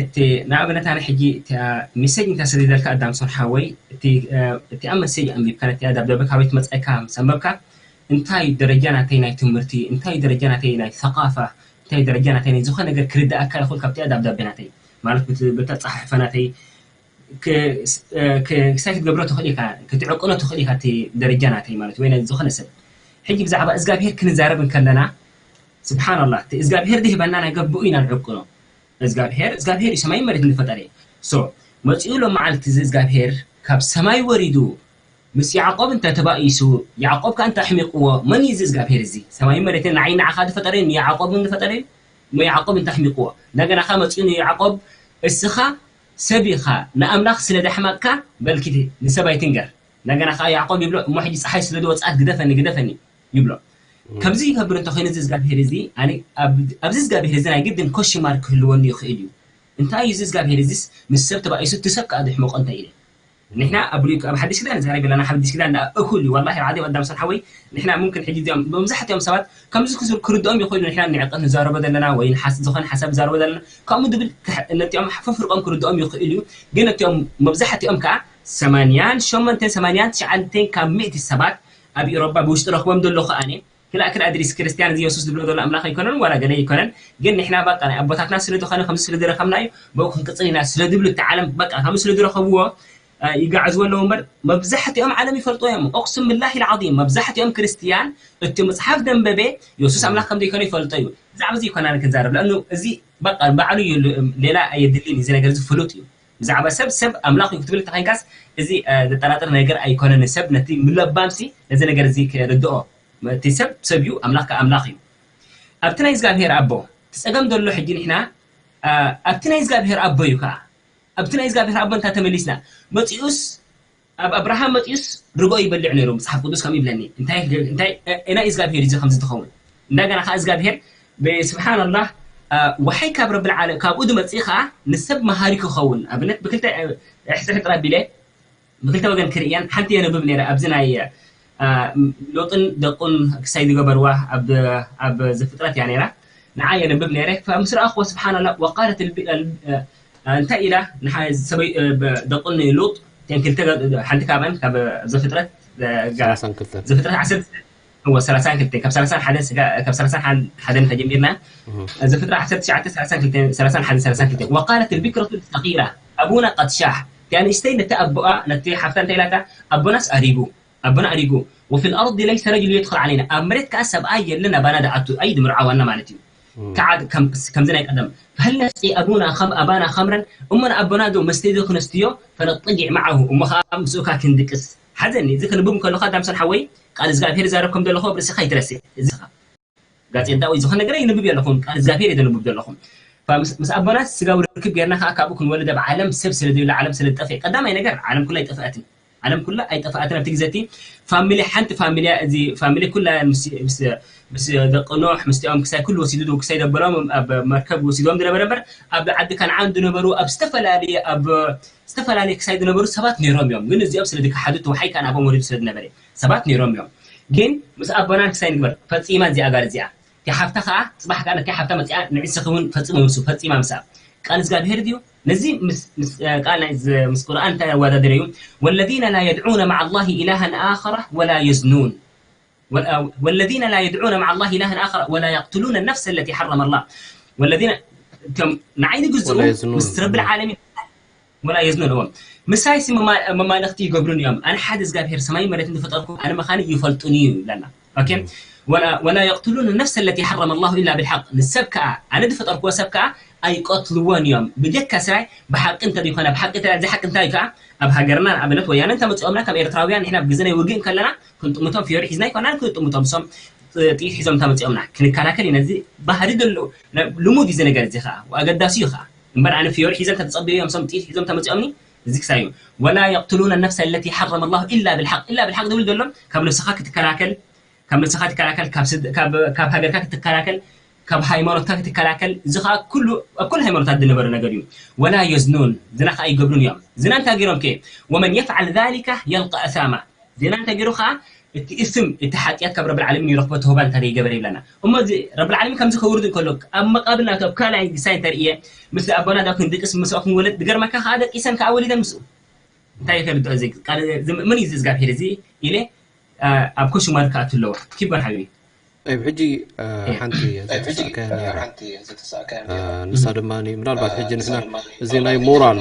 እቲ ንኣብነት ኣነ ሕጂ ሚሴጅ እንተ ሰዲደልካ ኣዳምሶን ሓወይ፣ እቲኣ መሴጅ ኣንቢብካ ነቲ ኣዳብዳበ ካበይ ትመፀካ ምስ ኣንበብካ እንታይ ደረጃ ናተይ ናይ ትምህርቲ፣ እንታይ ደረጃ ናተይ ናይ ሰቃፋ፣ እንታይ ደረጃ ናተይ ናይ ዝኾነ ነገር ክርድኣካ ይኽእል ካብቲ ኣዳብዳበ ናተይ ማለት ብተፃሓሕፈ ናተይ ክሳይ ክትገብሮ ትኽእል ኢካ፣ ክትዕቅኖ ትኽእል ኢካ እቲ ደረጃ ናተይ ማለት ወይ ናይ ዝኾነ ሰብ። ሕጂ ብዛዕባ እግዚኣብሄር ክንዛረብ እንከለና ስብሓንላህ እቲ እግዚኣብሄር ዝህበና ነገር ብኡ ኢና ንዕቅኖ። እግዚኣብሄር እግዚኣብሄር እዩ፣ ሰማይን መሬትን ዝፈጠረ። ሶ መፂኡ ሎም መዓልቲ እዚ እግዚኣብሄር ካብ ሰማይ ወሪዱ ምስ ያዕቆብ እንተ ተባኢሱ፣ ያዕቆብ ከኣ እንተ ኣሕሚቕዎ፣ መን እዩ እዚ እግዚኣብሄር እዚ? ሰማይን መሬትን ንዓይ ንዓኻ ዝፈጠረ ንያዕቆብ እውን ዝፈጠረ እዩ። እሞ ያዕቆብ እንተ ኣሕሚቕዎ፣ እንደገና ከኣ መፂኡ ንያዕቆብ እስኻ ሰብ ኢኻ፣ ንኣምላኽ ስለ ዘሕመቕካ በልኪ ንሰብ ኣይትንገር። እንደገና ከኣ ያዕቆብ ይብሎ እሞ ሕጂ ፀሓይ ስለ ዝወፅኣት ግደፈኒ ግደፈኒ ይብሎ። ከምዚ ይገብር እንተኮይኑ እዚ እግዚኣብሄር እዚ ኣነ ኣብዚ እግዚኣብሄር እዚ ናይ ግድን ኮሽማር ክህልወኒ ይኽእል እዩ። እንታይ እዩ እዚ እግዚኣብሄር እዚስ ምስ ሰብ ተባኢሱ እቲ ሰብ ከኣ ዝሕመቆ እንታይ ኢለ ንሕና ኣብ ብሉይ ኣብ ሓድሽ ኪዳን ንዛረብ ኣለና። ሓድሽ ኪዳን ደኣ እኩል እዩ። ወላሂ ዓዚም ኣዳም ሰን ሓወይ ንሕና ሙምክን ሕጂ እዚኦም መብዛሕትኦም ሰባት ከምዚ ክዝር ክርድኦም ይኽእሉ። ንሕና ንዕቀት ንዛረቦ ዘለና ወይ ንሓስ ዝኾነ ሓሳብ ንዛረቦ ዘለና ከምኡ ድብል ነቲኦም ፈፍርቆም ክርድኦም ይኽእል እዩ። ግን ነቲኦም መብዛሕትኦም ከኣ ሰማንያን ሸሞንተን ሰማንያን ትሽዓተን ካብ ሚእቲ ሰባት ኣብ ኢሮባ ብውሽጢ ረኽቦም ዘለኹ ኣነ ክላእ ክላእ ድሪስ ክርስቲያን እዚ የሱስ ዝብሎ ዘሎ ኣምላኽ ኣይኮነን ዋላ ገለ ኣይኮነን። ግን ንሕና በቃ ናይ ኣቦታትና ስለ ዝኾነ ከምዚ ስለ ዝረኸብናዮ ብኡ ክንቅጽል ኢና ስለ ዝብሉ እቲ ዓለም በቃ ከምዚ ስለ ዝረኸብዎ ይጋዕዝዎ ኣለዉ እምበር መብዛሕትኦም ዓለም ይፈልጦ እዮም። እቕስም ብላሂ ልዓዚም መብዛሕትኦም ክርስትያን እቲ መጽሓፍ ደንበበ የሱስ ኣምላኽ ከም ዘይኮነ ይፈልጦ እዩ። ብዛዕባ እዚ ይኮና ክንዛረብ ለእኑ እዚ በቃ ባዕሉ እዩ ሌላ ኣየድልን እዚ ነገር እዚ ፍሉጥ እዩ። ብዛዕባ ሰብ ሰብ ኣምላኽ እዩ ክትብል ተኸንካስ እዚ ዘጠራጥር ነገር ኣይኮነን። ሰብ ነቲ ምለባምሲ ነዚ ነገር እዚ ክርድኦ እቲ ሰብ ሰብ እዩ ኣምላኽ ከ ኣምላኽ እዩ። ኣብቲ ናይ እግዚኣብሔር ኣቦ ትጸገም ዘሎ ሕጂ ንሕና ኣብቲ ናይ እግዚኣብሔር ኣቦ እዩ ከኣ ኣብቲ ናይ እግዚኣብሔር ኣቦ እንታ ተመሊስና መጺኡስ ኣብ ኣብርሃም መጺኡስ ርጎ ይበልዕ ነይሩ መጽሓፍ ቅዱስ ከም ይብለኒ እንታይ እንታይ ናይ እግዚኣብሔር እዩ ከምዚ ትኸውን እንደገና ከኣ እግዚኣብሔር ብስብሓን ኣላህ ወሓይ ካብ ረብል ዓለም ካብኡ ዝመጽእ ከኣ ንሰብ መሃሪ ክኸውን ኣብነት ብክልተ ሕፅሕጥ ኣቢለ ብክልተ ወገን ክርእየን ሓንቲ የንብብ ነይረ ኣብዚ ናይ ሎጥን ደቁን ክሳይ ዝገበርዋ ኣብ ዘፍጥረት እያ ነይራ ንዓ የንብብ ነይረ ምስ ረኣኽዎ ስብሓን ኣላ ወቃለት እንታይ ኢላ ሰበይ ደቁን ሉጥ ሓንቲ ካብን ካብ ዘፍጥረት ዘፍጥረት ዓሰርተ እዎ ሰላሳን ክልተ ካብ ሰላሳን ሓደ ካብ ሰላሳን ሓደ ተጀሚርና ዘፍጥረት ዓሰርተ ትሽዓተ ሰላሳን ክልተ ሰላሳን ሓደ ሰላሳን ክልተ ወቃለት البكرة الصغيرة أبونا قد شاح እቲኣ ንእሽተይ ነቲ ኣቦኣ ነቲ ሓፍታ እንታይ ኢላታ ኣቦናስ ኣሪጉ ኣቦና ኣሪጉ وفي الأرض ليس رجل يدخل علينا ኣብ መሬት ከኣ ሰብኣይ የለን ኣባና ዝኣቱ ኣይ ዝምርዓዋና ማለት እዩ ከዓ ከምዚ ናይ ቀደም فهل نسقي أبونا خم أبانا خمرا እሞ ንኣቦና ዶ መስተ ዶ ክነስትዮ فنضطجع معه እሞ ከዓ ምስኡ ከዓ ክንድቅስ ሓዘኒ እዚ ክንብብ ከለካ ዳምሰን ሓወይ ቃል እግዚኣብሔር ይዛረብ ከም ዘለኹ ኣብ ርእስኻ ይትረስዕ እዚ ጋዜጣ ወይ ዝኾነ ነገር ይንብብ ኣለኹም ቃል እግዚኣብሔር የደንብብ ዘለኹም ምስ ኣቦና ስጋዊ ርክብ ጌርና ከዓ ካብኡ ክንወልድ ኣብ ዓለም ሰብ ስለ ዘይብሉ ዓለም ስለ ዝጠፍእ ቀዳማይ ነገር ዓለም ኩላ ኣይጠፍኣትን ዓለም ኩላ ኣይጠፍኣትን ኣብቲ ግዜ እቲ ፋሚሊ ሓንቲ ፋሚሊ እዚ ፋሚሊ ኩላ ምስ ደቂ ኖሕ ምስኦም ክሳይ ኩሉ ወሲዱ ክሳይ ዘበሎም ኣብ መርከብ ወሲዶም ዝነበረ እምበር ኣብ ዓዲ ከነዓን ዝነበሩ ኣብ ዝተፈላለየ ኣብ ዝተፈላለየ ክሳይ ዝነበሩ ሰባት ነይሮም እዮም ግን እዚኦም ስለ ዝከሓዱ እቲ ወሓይ ከዓ ናብኦም ወሪዱ ስለ ዝነበረ ሰባት ነይሮም እዮም ግን ምስ ኣቦናን ክሳይ ንግበር ፈፂማ እዚኣ ጋር እዚኣ እቲ ሓፍታ ከዓ ፅባሕ ከዓ ነቲ ሓፍታ መፅኣ ንዕስኺ እውን ፈፂሙ ምስ ፈፂማ ምስኣ ቃል እግዚኣብሄር ድዩ ነዚ ቃል ናይ ምስ ቁርኣን እንታይ ኣወዳደረ እዩ والذين لا يدعون مع الله إلها آخر ولا يزنون والذين لا يدعون مع الله إلها آخر ولا يقتلون النفس التي حرم الله والذين ንዓይ ንግዝኡ ምስ ረቢ ዓለሚን ولا يزنون እዎም ምሳይሲ መማልኽቲ ይገብሩን እዮም ኣነ ሓደ እግዚኣብሄር ሰማይ መሬትን ዝፈጠርኩ ኣነ መኻኒ ይፈልጡን እዩ ይብለና ኦኬ። ወላ ወላ የቅትሉን ነፍሰ ለቲ ሓረመ ላሁ ኢላ ብልሓቅ። ንሰብ ከዓ፣ ኣነ ዝፈጠርክዎ ሰብ ከዓ ኣይቀትልዎን እዮም። ብጀካ ስራይ ብሓቂ እንተ ዘይኮነ፣ ብሓቂ እንተ ዘይሓቂ እንታይ ከዓ ኣብ ሃገርና ንኣብነት ወያነ እንተመፂኦምና ከም ኤርትራውያን ንሕና ኣብ ግዜ ናይ ውግእ እንከለና ክንጥምቶም ፍዮሪ ሒዝና ኣይኮናን ክንጥምቶም፣ እሶም ጥይት ሒዞም እንተመፂኦምና ክንከላከል ኢና። እዚ ባህሪ ዘሎ ልሙድ እዩ እዚ ነገር እዚ ከዓ ኣገዳሲ እዩ ከዓ። እምበር ኣነ ፍዮሪ ሒዘ እንተተፀበዮ እዮም እሶም ጥይት ሒዞም እንተመፂኦምኒ እዚ ክሳይ እዩ። ወላ የቅትሉነ ነፍሰ ለቲ ሓረመ ላሁ ኢላ ብልሓቅ። ኢላ ብልሓቅ ዝብል ዘሎ ካብ ነብስኻ ክትከላከል ካብ ነብስኻ ትከላከል፣ ካብ ስድ- ካብ ካብ ሃገርካ ክትከላከል፣ ካብ ሃይማኖትካ ክትከላከል። እዚ ከዓ ኩሉ ኣብ ኩሉ ሃይማኖታት ዝነበረ ነገር እዩ። ወላ የዝኑን፣ ዝና ከዓ ይገብሩን እዮም። ዝና እንታይ ገይሮም ከ? ወመን የፍዓል ዛሊካ የልቃ ኣሳማ። ዝና እንታይ ገይሩ ከዓ? እቲ እስም እቲ ሓጢኣት ካብ ረብል ዓለሚን ይረክቦ ተውባ እንታይ ዘይገበረ ይብለና። እሞ እዚ ረብል ዓለሚን ከምዚ ከውርድ እንከሎ ኣብ መቃብር ናቱ ኣብ ካልኣይ ግሳይ እንተርእየ ምስ ኣቦና ዳዊት ክንድቅስ ምስ ክንወለድ ዝገርመካ ከዓ ደቂሰን ከዓ ወሊደን ምስኡ እንታይ ከርድኦ እዚ ቃል እዚ ምን እዩ እዚ እግዚኣብሔር እዚ ኢለ ኣብ ኮሽማር ክኣቱ ኣለዎ። ኪቦር ሓቢቢ። ኣይብ ሕጂ ሓንቲ ዘተሳእካያ ነራ። ንሳ ድማ ምናልባት ሕጂ ንሕና እዚ ናይ ሞራል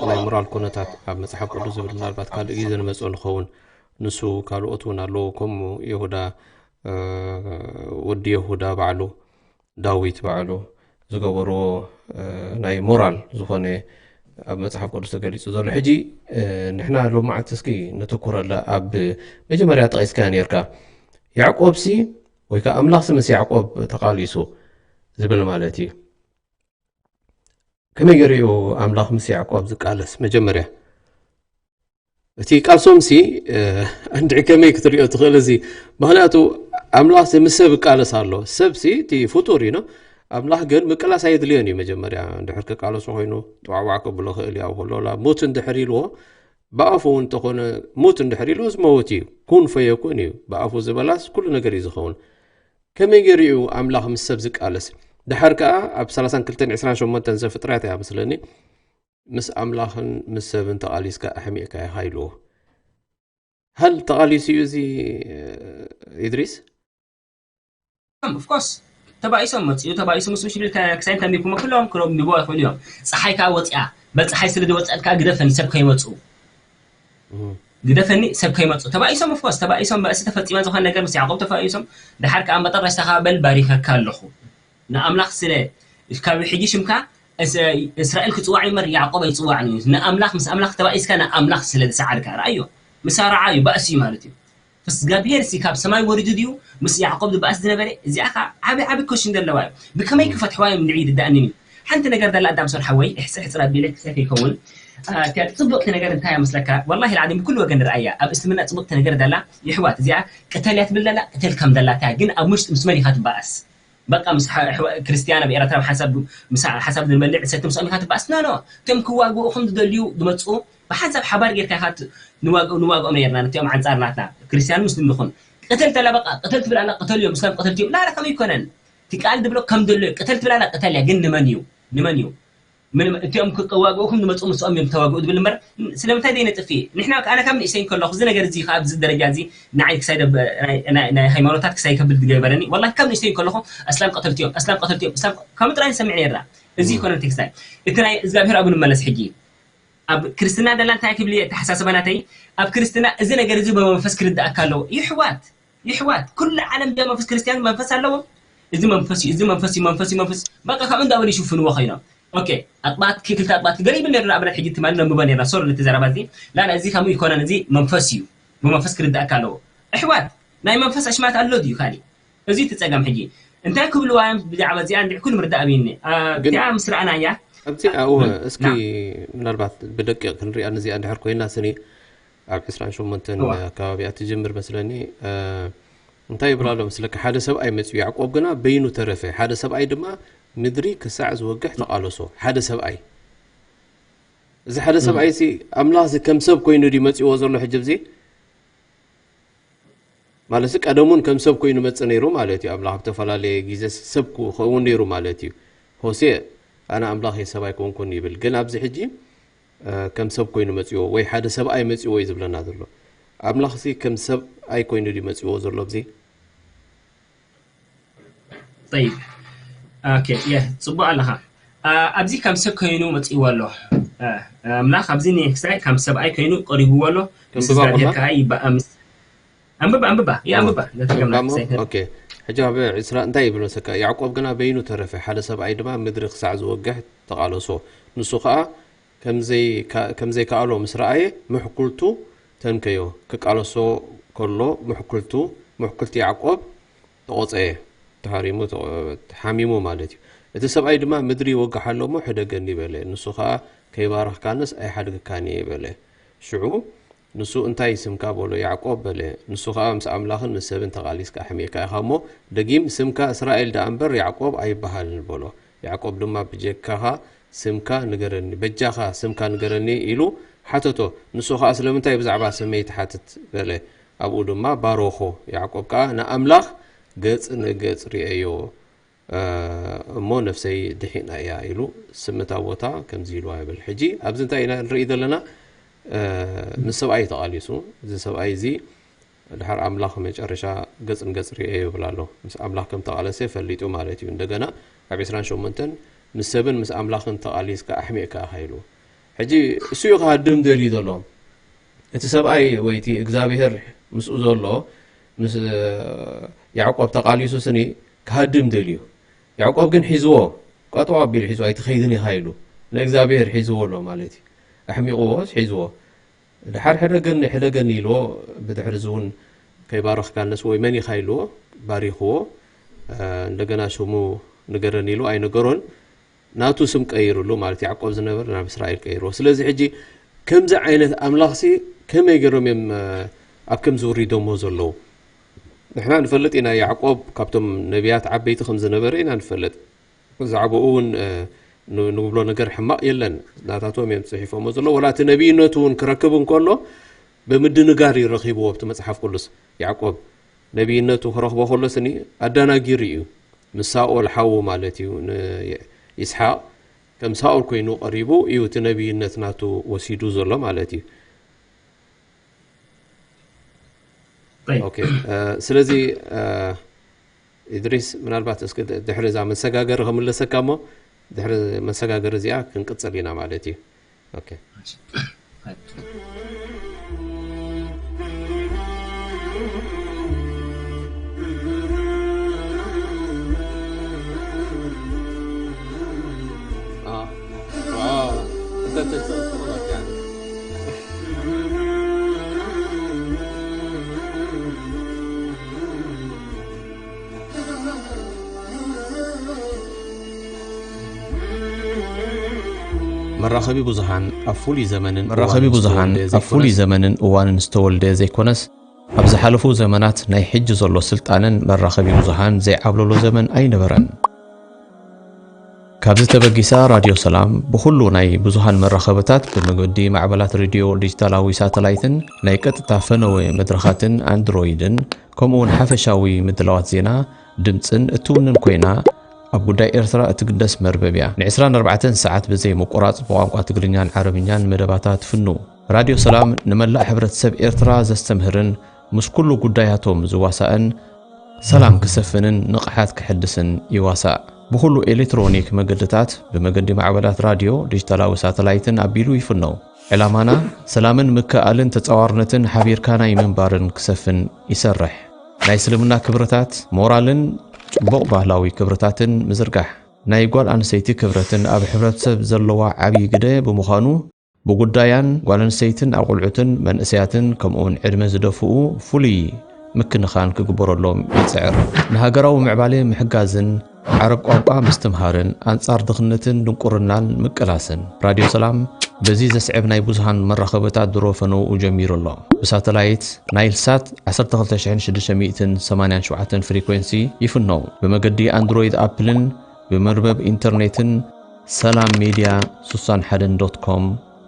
ናይ ሞራል ኩነታት ኣብ መፅሓፍ ቅዱስ ዝብል ምናልባት ካልእ ግዜ ንመፅኦ ንኸውን። ንሱ ካልኦት እውን ኣለዎ። ከምኡ የሁዳ ወዲ የሁዳ ባዕሉ ዳዊት ባዕሉ ዝገበርዎ ናይ ሞራል ዝኾነ ኣብ መፅሓፍ ቅዱስ ተገሊፁ ዘሎ። ሕጂ ንሕና ሎማዓንቲ እስኪ ነተኩረላ ኣብ መጀመርያ ጠቂስካ ነርካ ያዕቆብ ሲ ወይ ከዓ ኣምላኽ ሲ ምስ ያዕቆብ ተቃሊሱ ዝብል ማለት እዩ። ከመይ ገይሩ እዩ ኣምላኽ ምስ ያዕቆብ ዝቃለስ? መጀመርያ እቲ ቃልሶም ሲ እንድዒ ከመይ ክትሪኦ ትኽእል? እዚ ምክንያቱ ኣምላኽ ሲ ምስ ሰብ ይቃለስ ኣሎ። ሰብ ሲ እቲ ፍጡር እዩ። ኣምላኽ ግን ምቅላስ ኣየድልዮን እዩ። መጀመርያ እንድሕር ክቃለሶ ኮይኑ ጥዋዕዋዕ ከብሎ ክእል እዩ። ኣብ ከሎ ላ ሙት እንድሕር ኢልዎ ብኣፉ እውን እንተኾነ ሙት እንድሕር ኢልዎ ዝመውት እዩ። ኩን ፈየኩን እዩ። ብኣፉ ዝበላስ ኩሉ ነገር እዩ ዝኸውን። ከመይ ገይሩ እዩ ኣምላኽ ምስ ሰብ ዝቃለስ? ድሓር ከኣ ኣብ ሰላሳን ክልተን ዕስራን ሸሞንተን ዘፍጥረት እያ መስለኒ ምስ ኣምላኽን ምስ ሰብን ተቓሊስካ ኣሕሚቕካ ኢኻ ኢልዎ። ሃል ተቓሊሱ እዩ እዚ ኢድሪስ? ኦፍኮርስ ተባኢሶም መፅኡ ተባኢሱ ምስ ሽሉ ክሳይ እንተሚኩም ኩሎም ክረምብዎ ይኽእሉ እዮም። ፀሓይ ከዓ ወፂኣ በፀሓይ ስለ ዝወፀት ከዓ ግደፈኒ ሰብ ከይመፅኡ ግደፈኒ ሰብ ከይመፁ ተባኢሶም ኦፍኮርስ ተባኢሶም ባእሲ ተፈፂማ ዝኾነ ነገር ምስ ያዕቆብ ተፋኢሶም ድሓር ከዓ መጠረሽታ ከዓ በል ባሪኸካ ኣለኹ ንኣምላኽ ስለ ካብ ሕጂ ሽምካ እስራኤል ክፅዋዕ እምበር ያዕቆብ ኣይፅዋዕን እዩ ንኣምላኽ ምስ ኣምላኽ ተባኢስካ ንኣምላኽ ስለ ዝሰዓርካ ረኣዮ ምሳርዓ እዩ ባእሲ እዩ ማለት እዩ እግዚኣብሔር ሲ ካብ ሰማይ ወሪዱ ድዩ ምስ ያዕቆብ ዝበኣስ ዝነበረ እዚኣ ከዓ ዓብ ዓብ ኮሽን ዘለዋ እዩ ብከመይ ክፈትሕዋ እዮም ንዒ ይርዳእኒ እዩ ሓንቲ ነገር ዘላ ኣዳም ሶር ሓወይ ሕፅር ሕፅር ኣቢለ ክሰፍ ይከውን እቲያ ፅቡቅቲ ነገር እንታይ መስለካ ወላሂ ልዓዚም ብኩሉ ወገን ንርኣያ ኣብ እስልምና ፅቡቅቲ ነገር ዘላ ይሕዋት እዚኣ ቅተል እያ ትብል ዘላ ቅተል ከም ዘላታ ግን ኣብ ውሽጢ ምስ መን ኢካ ትበኣስ በቃ ምስ ክርስትያን ኣብ ኤረትራ ሓሳብ ዝንበልዕ ሰቲ ምስኦም ኢካ ትበኣስ ኖ ኖ እቶም ክዋግኡ ከም ዝደልዩ ዝመፅኡ ብሓንሳብ ሓባር ጌርካ ኢካ ንዋግኦም ነርና ነቲኦም ኣንፃር ናትና ክርስትያን ሙስሊም ንኹን ቅተል ተላ በቃ ቅተል ትብል ኣላ ቅተል እዮም እስላም ቅተል ትዮም ላላ ከመይ ይኮነን እቲ ቃል ድብሎ ከም ደሎ እዩ ቅተል ትብል ኣላ ቅተል እያ ግን ንመን እዩ ንመን እዩ እቲኦም ክዋግኡኩም ዝመፁ ምስኦም እዮም ተዋግኡ ዝብል እምበር ስለምንታይ ዘይነጥፍ እየ ንሕና ኣነ ካብ ንእሽተይ ከለኹ እዚ ነገር እዚ ኣብዚ ደረጃ እዚ ንዓይ ክሳይ ናይ ሃይማኖታት ክሳይ ከብል ዝገበረኒ ወላ ካብ ንእሽተይ ከለኹ ኣስላም ቀተልቲ እዮም ኣስላም ቀተልቲ እዮም ኣስላም ከም ጥራይ ንሰምዕ ነርና እዚ ይኮነ ቴክስታይ እቲ ናይ እግዚኣብሔር ኣብ ንመለስ ሕጂ ኣብ ክርስትና ደላ እንታይ ክብል እየ ኣተሓሳስባ ናተይ ኣብ ክርስትና እዚ ነገር እዚ ብመንፈስ ክርዳእካ ኣለዎ ይሕዋት ይሕዋት ኩሉ ዓለም ደ መንፈስ ክርስትያን መንፈስ ኣለዎም እዚ መንፈስ እዩ እዚ መንፈስ እዩ መንፈስ እዩ መንፈስ በቃ ካብ እንዳበሉ ይሽፍንዎ ኮይኖም ኦኬ ኣጥባት ክልተ ኣጥባት ገለ ይብል ነርና ኣብነት ሕጂ ትማሊ ነንብቦ ነርና ሶሪ ነቲ ዘረባ እዚ ላላ እዚ ከምኡ ይኮነን እዚ መንፈስ እዩ ብመንፈስ ክርዳእካ ኣለዎ ኣሕዋት ናይ መንፈስ ኣሽማት ኣሎ ድዩ ካሊእ እዚ እቲ ፀገም ሕጂ እንታይ ክብልዋ እዮም ብዛዕባ እዚኣ እንድሕር ኩሉ ምርዳእ ኣብይኒ እቲኣ ምስ ረኣናያ ኣብዚኣ እወ እስኪ ምናልባት ብደቂቕ ክንሪኣ ነዚኣ እንድሕር ኮይና ስኒ ኣብ ዕስራን ሸሞንተን ኣካባቢ እያ ትጅምር መስለኒ እንታይ ይብል ኣሎ መስለካ ሓደ ሰብኣይ መፅኡ ያዕቆብ ግና በይኑ ተረፈ ሓደ ሰብኣይ ድማ ምድሪ ክሳዕ ዝወግሕ ተቓለሶ ሓደ ሰብኣይ እዚ ሓደ ሰብኣይ ሲ ኣምላኽ ዚ ከም ሰብ ኮይኑ ድዩ መፅዎ ዘሎ ሕጂ ብዚ ማለት ሲ ቀደሙን ከም ሰብ ኮይኑ መፅ ነይሩ ማለት እዩ ኣምላኽ ብተፈላለየ ግዜ ሰብ ክኸውን ነይሩ ማለት እዩ ሆሴ ኣነ ኣምላኽ የ ሰብ ኣይኮንኩን ይብል ግን ኣብዚ ሕጂ ከም ሰብ ኮይኑ መፅዎ ወይ ሓደ ሰብኣይ መፅዎ እዩ ዝብለና ዘሎ ኣምላኽ ሲ ከም ሰብ ኣይ ኮይኑ ድዩ መፅዎ ዘሎ ብዚ طيب okay yeah ፅቡቅ ኣለኻ ኣብዚ ከም ሰብ ኮይኑ መፅእዎ ኣሎ ኣምላኽ ኣብዚ ንክሳይ ከም ሰብኣይ ኮይኑ ቀሪብዎ ኣሎ ምስ እግዚኣብሔር ከዓ ይበኣምስ ኣንብባ ኣንብባ ይኣንብባ እምባሞ ኦኬ። ሕጂ ኣብ ዕስራ እንታይ ይብል መሰካ? ያዕቆብ ግና በይኑ ተረፈ፣ ሓደ ሰብኣይ ድማ ምድሪ ክሳዕ ዝወግሕ ተቓለሶ። ንሱ ኸኣ ከም ዘይከኣሎ ምስ ረኣየ፣ ምሕኩልቱ ተንከዮ። ክቃለሶ ከሎ ምሕኩልቱ፣ ምሕኩልቲ ያዕቆብ ተቖጸየ፣ ተሃሪሙ፣ ሓሚሙ ማለት እዩ። እቲ ሰብኣይ ድማ፣ ምድሪ ይወግሓ ኣሎ እሞ ሕደገኒ በለ። ንሱ ኸኣ፣ ከይባረኽካንስ ኣይሓድገካን እየ በለ። ሽዑ ንሱ፣ እንታይ ስምካ በሎ። ያዕቆብ በለ። ንሱ ኸኣ፣ ምስ ኣምላኽን ምስ ሰብን ተቓሊስካ ኣሕሚቕካ ኢኻ እሞ፣ ደጊም፣ ስምካ እስራኤል ደኣ እምበር ያዕቆብ ኣይበሃልን በሎ። ያዕቆብ ድማ፣ ብጀካኻ ስምካ ንገረኒ፣ በጃኻ ስምካ ንገረኒ ኢሉ ሓተቶ። ንሱ ኸኣ፣ ስለምንታይ ብዛዕባ ስመይ ትሓትት በለ። ኣብኡ ድማ ባረኾ። ያዕቆብ ከኣ፣ ንኣምላኽ ገጽ ንገጽ ርእየዮ እሞ ነፍሰይ ድሒና እያ ኢሉ ስም እታ ቦታ ከምዚ ኢልዋ ይብል። ሕጂ ኣብዚ እንታይ ኢና ንርኢ ዘለና? ምስ ሰብኣይ ተቓሊሱ። እዚ ሰብኣይ እዚ ድሓር ኣምላኽ መጨረሻ ገጽ ንገጽ ርእየ ይብል ኣሎ። ምስ ኣምላኽ ከም ተቓለሰ ፈሊጡ ማለት እዩ። እንደገና ኣብ ዕስራን ሸሞንተን ምስ ሰብን ምስ ኣምላኽን ተቓሊስካ ኣሕሚቕካ ኢኻ ኢሉ። ሕጂ እሱ እዩ ክሃድም ደልዩ ዘሎ። እቲ ሰብኣይ ወይ እቲ እግዚኣብሔር ምስኡ ዘሎ ምስ ያዕቆብ ተቓሊሱ ስኒ ክሃድም ደልዩ። ያዕቆብ ግን ሒዝዎ፣ ቀጠው ኣቢሉ ሒዝዎ፣ ኣይትኸይድን ኢኻ ኢሉ ንእግዚኣብሔር ሒዝዎ ኣሎ ማለት እዩ። ኣሕሚቕዎስ ሒዝዎ። ድሓር ሕደገኒ ሕደገኒ ኢልዎ። ብድሕሪ እዚ እውን ከይባረኽካንስ ወይ መን ኢኻ ኢልዎ ባሪኽዎ። እንደገና ሽሙ ንገረኒ ኢሉ ኣይነገሮን። ናቱ ስም ቀይርሉ ማለት ያዕቆብ ዝነበረ ናብ እስራኤል ቀይርዎ። ስለዚ ሕጂ ከምዚ ዓይነት ኣምላኽሲ ከመይ ገይሮም እዮም ኣብ ከምዚ ውሪዶሞ ዘለዉ? ንሕና ንፈልጥ ኢና ያዕቆብ ካብቶም ነቢያት ዓበይቲ ከም ዝነበረ ኢና ንፈልጥ። ብዛዕባኡ እውን ንብሎ ነገር ሕማቕ የለን። ናታቶም እዮም ፅሒፎሞ ዘለዉ። ወላ እቲ ነቢይነቱ እውን ክረክብ እንከሎ ብምድንጋር እዩ ረኺብዎ ኣብቲ መፅሓፍ ቅዱስ። ያዕቆብ ነቢይነቱ ክረኽቦ ከሎ ስኒ ኣዳናጊሩ እዩ። ምስ ሳኦል ሓዉ ማለት እዩ ንይስሓቅ ከም ሳኦል ኮይኑ ቀሪቡ እዩ እቲ ነቢይነት ናቱ ወሲዱ ዘሎ ማለት እዩ። ስለዚ ኢድሪስ ምናልባት እስኪ ድሕሪ እዛ መሰጋገሪ ከምለሰካ እሞ ድሕሪ መሰጋገሪ እዚኣ ክንቅፅል ኢና ማለት እዩ። መራኸቢ ብዙሃን ኣብ ፍሉይ ዘመንን መራኸቢ ብዙሃን ኣብ ፍሉይ ዘመንን እዋንን ዝተወልደ ዘይኮነስ ኣብ ዝሓለፉ ዘመናት ናይ ሕጂ ዘሎ ስልጣነን መራኸቢ ብዙሃን ዘይዓብለሎ ዘመን ኣይነበረን። ካብዚ ተበጊሳ ራድዮ ሰላም ብኹሉ ናይ ብዙሃን መራኸብታት ብመገዲ ማዕበላት ሬድዮ ዲጂታላዊ ሳተላይትን ናይ ቀጥታ ፈነወ መድረኻትን ኣንድሮይድን ከምኡውን ሓፈሻዊ ምድላዋት ዜና ድምፅን እትውንን ኮይና ኣብ ጉዳይ ኤርትራ እትግደስ መርበብ እያ። ን24 ሰዓት ብዘይ ምቁራፅ ብቋንቋ ትግርኛን ዓረብኛን መደባታ ትፍኑ። ራድዮ ሰላም ንመላእ ሕብረተሰብ ኤርትራ ዘስተምህርን ምስ ኩሉ ጉዳያቶም ዝዋሳእን ሰላም ክሰፍንን ንቕሓት ክሕድስን ይዋሳእ። ብኹሉ ኤሌክትሮኒክ መገድታት ብመገዲ ማዕበላት ራድዮ፣ ዲጂታላዊ ሳተላይትን ኣቢሉ ይፍነው። ዕላማና ሰላምን ምክእኣልን ተጻዋርነትን ሓቢርካ ናይ ምንባርን ክሰፍን ይሰርሕ። ናይ እስልምና ክብርታት፣ ሞራልን ጽቡቕ ባህላዊ ክብርታትን ምዝርጋሕ። ናይ ጓል ኣንስተይቲ ክብረትን ኣብ ሕብረተሰብ ዘለዋ ዓብዪ ግደ ብምዃኑ ብጉዳያን ጓል ኣንስተይትን ኣቑልዑትን መንእሰያትን ከምኡውን ዕድመ ዝደፍኡ ፍሉይ ምክንኻን ክግበረሎም ይጽዕር። ንሃገራዊ ምዕባሌ ምሕጋዝን ዓረብ ቋንቋ ምስትምሃርን ኣንጻር ድኽነትን ድንቁርናን ምቅላስን። ራድዮ ሰላም በዚ ዘስዕብ ናይ ብዙሃን መራኸብታት ድሮ ፈነውኡ ጀሚሩ ኣሎ። ብሳተላይት ናይል ሳት 12687 ፍሪኩንሲ ይፍነው። ብመገዲ ኣንድሮይድ ኣፕልን ብመርበብ ኢንተርኔትን ሰላም ሜድያ 61 ዶት ኮም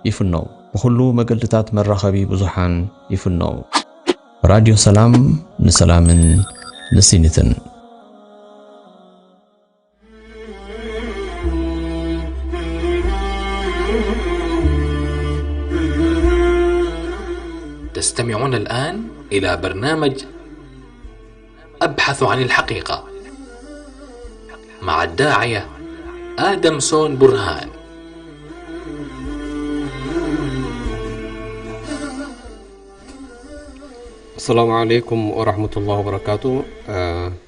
ይፍነው። ብኹሉ መገድታት መራኸቢ ብዙሓን ይፍነው። ራድዮ ሰላም ንሰላምን ንሲኒትን። تستمعون الآن إلى برنامج أبحث عن الحقيقة مع الداعية آدم سون برهان. السلام عليكم ورحمة الله وبركاته.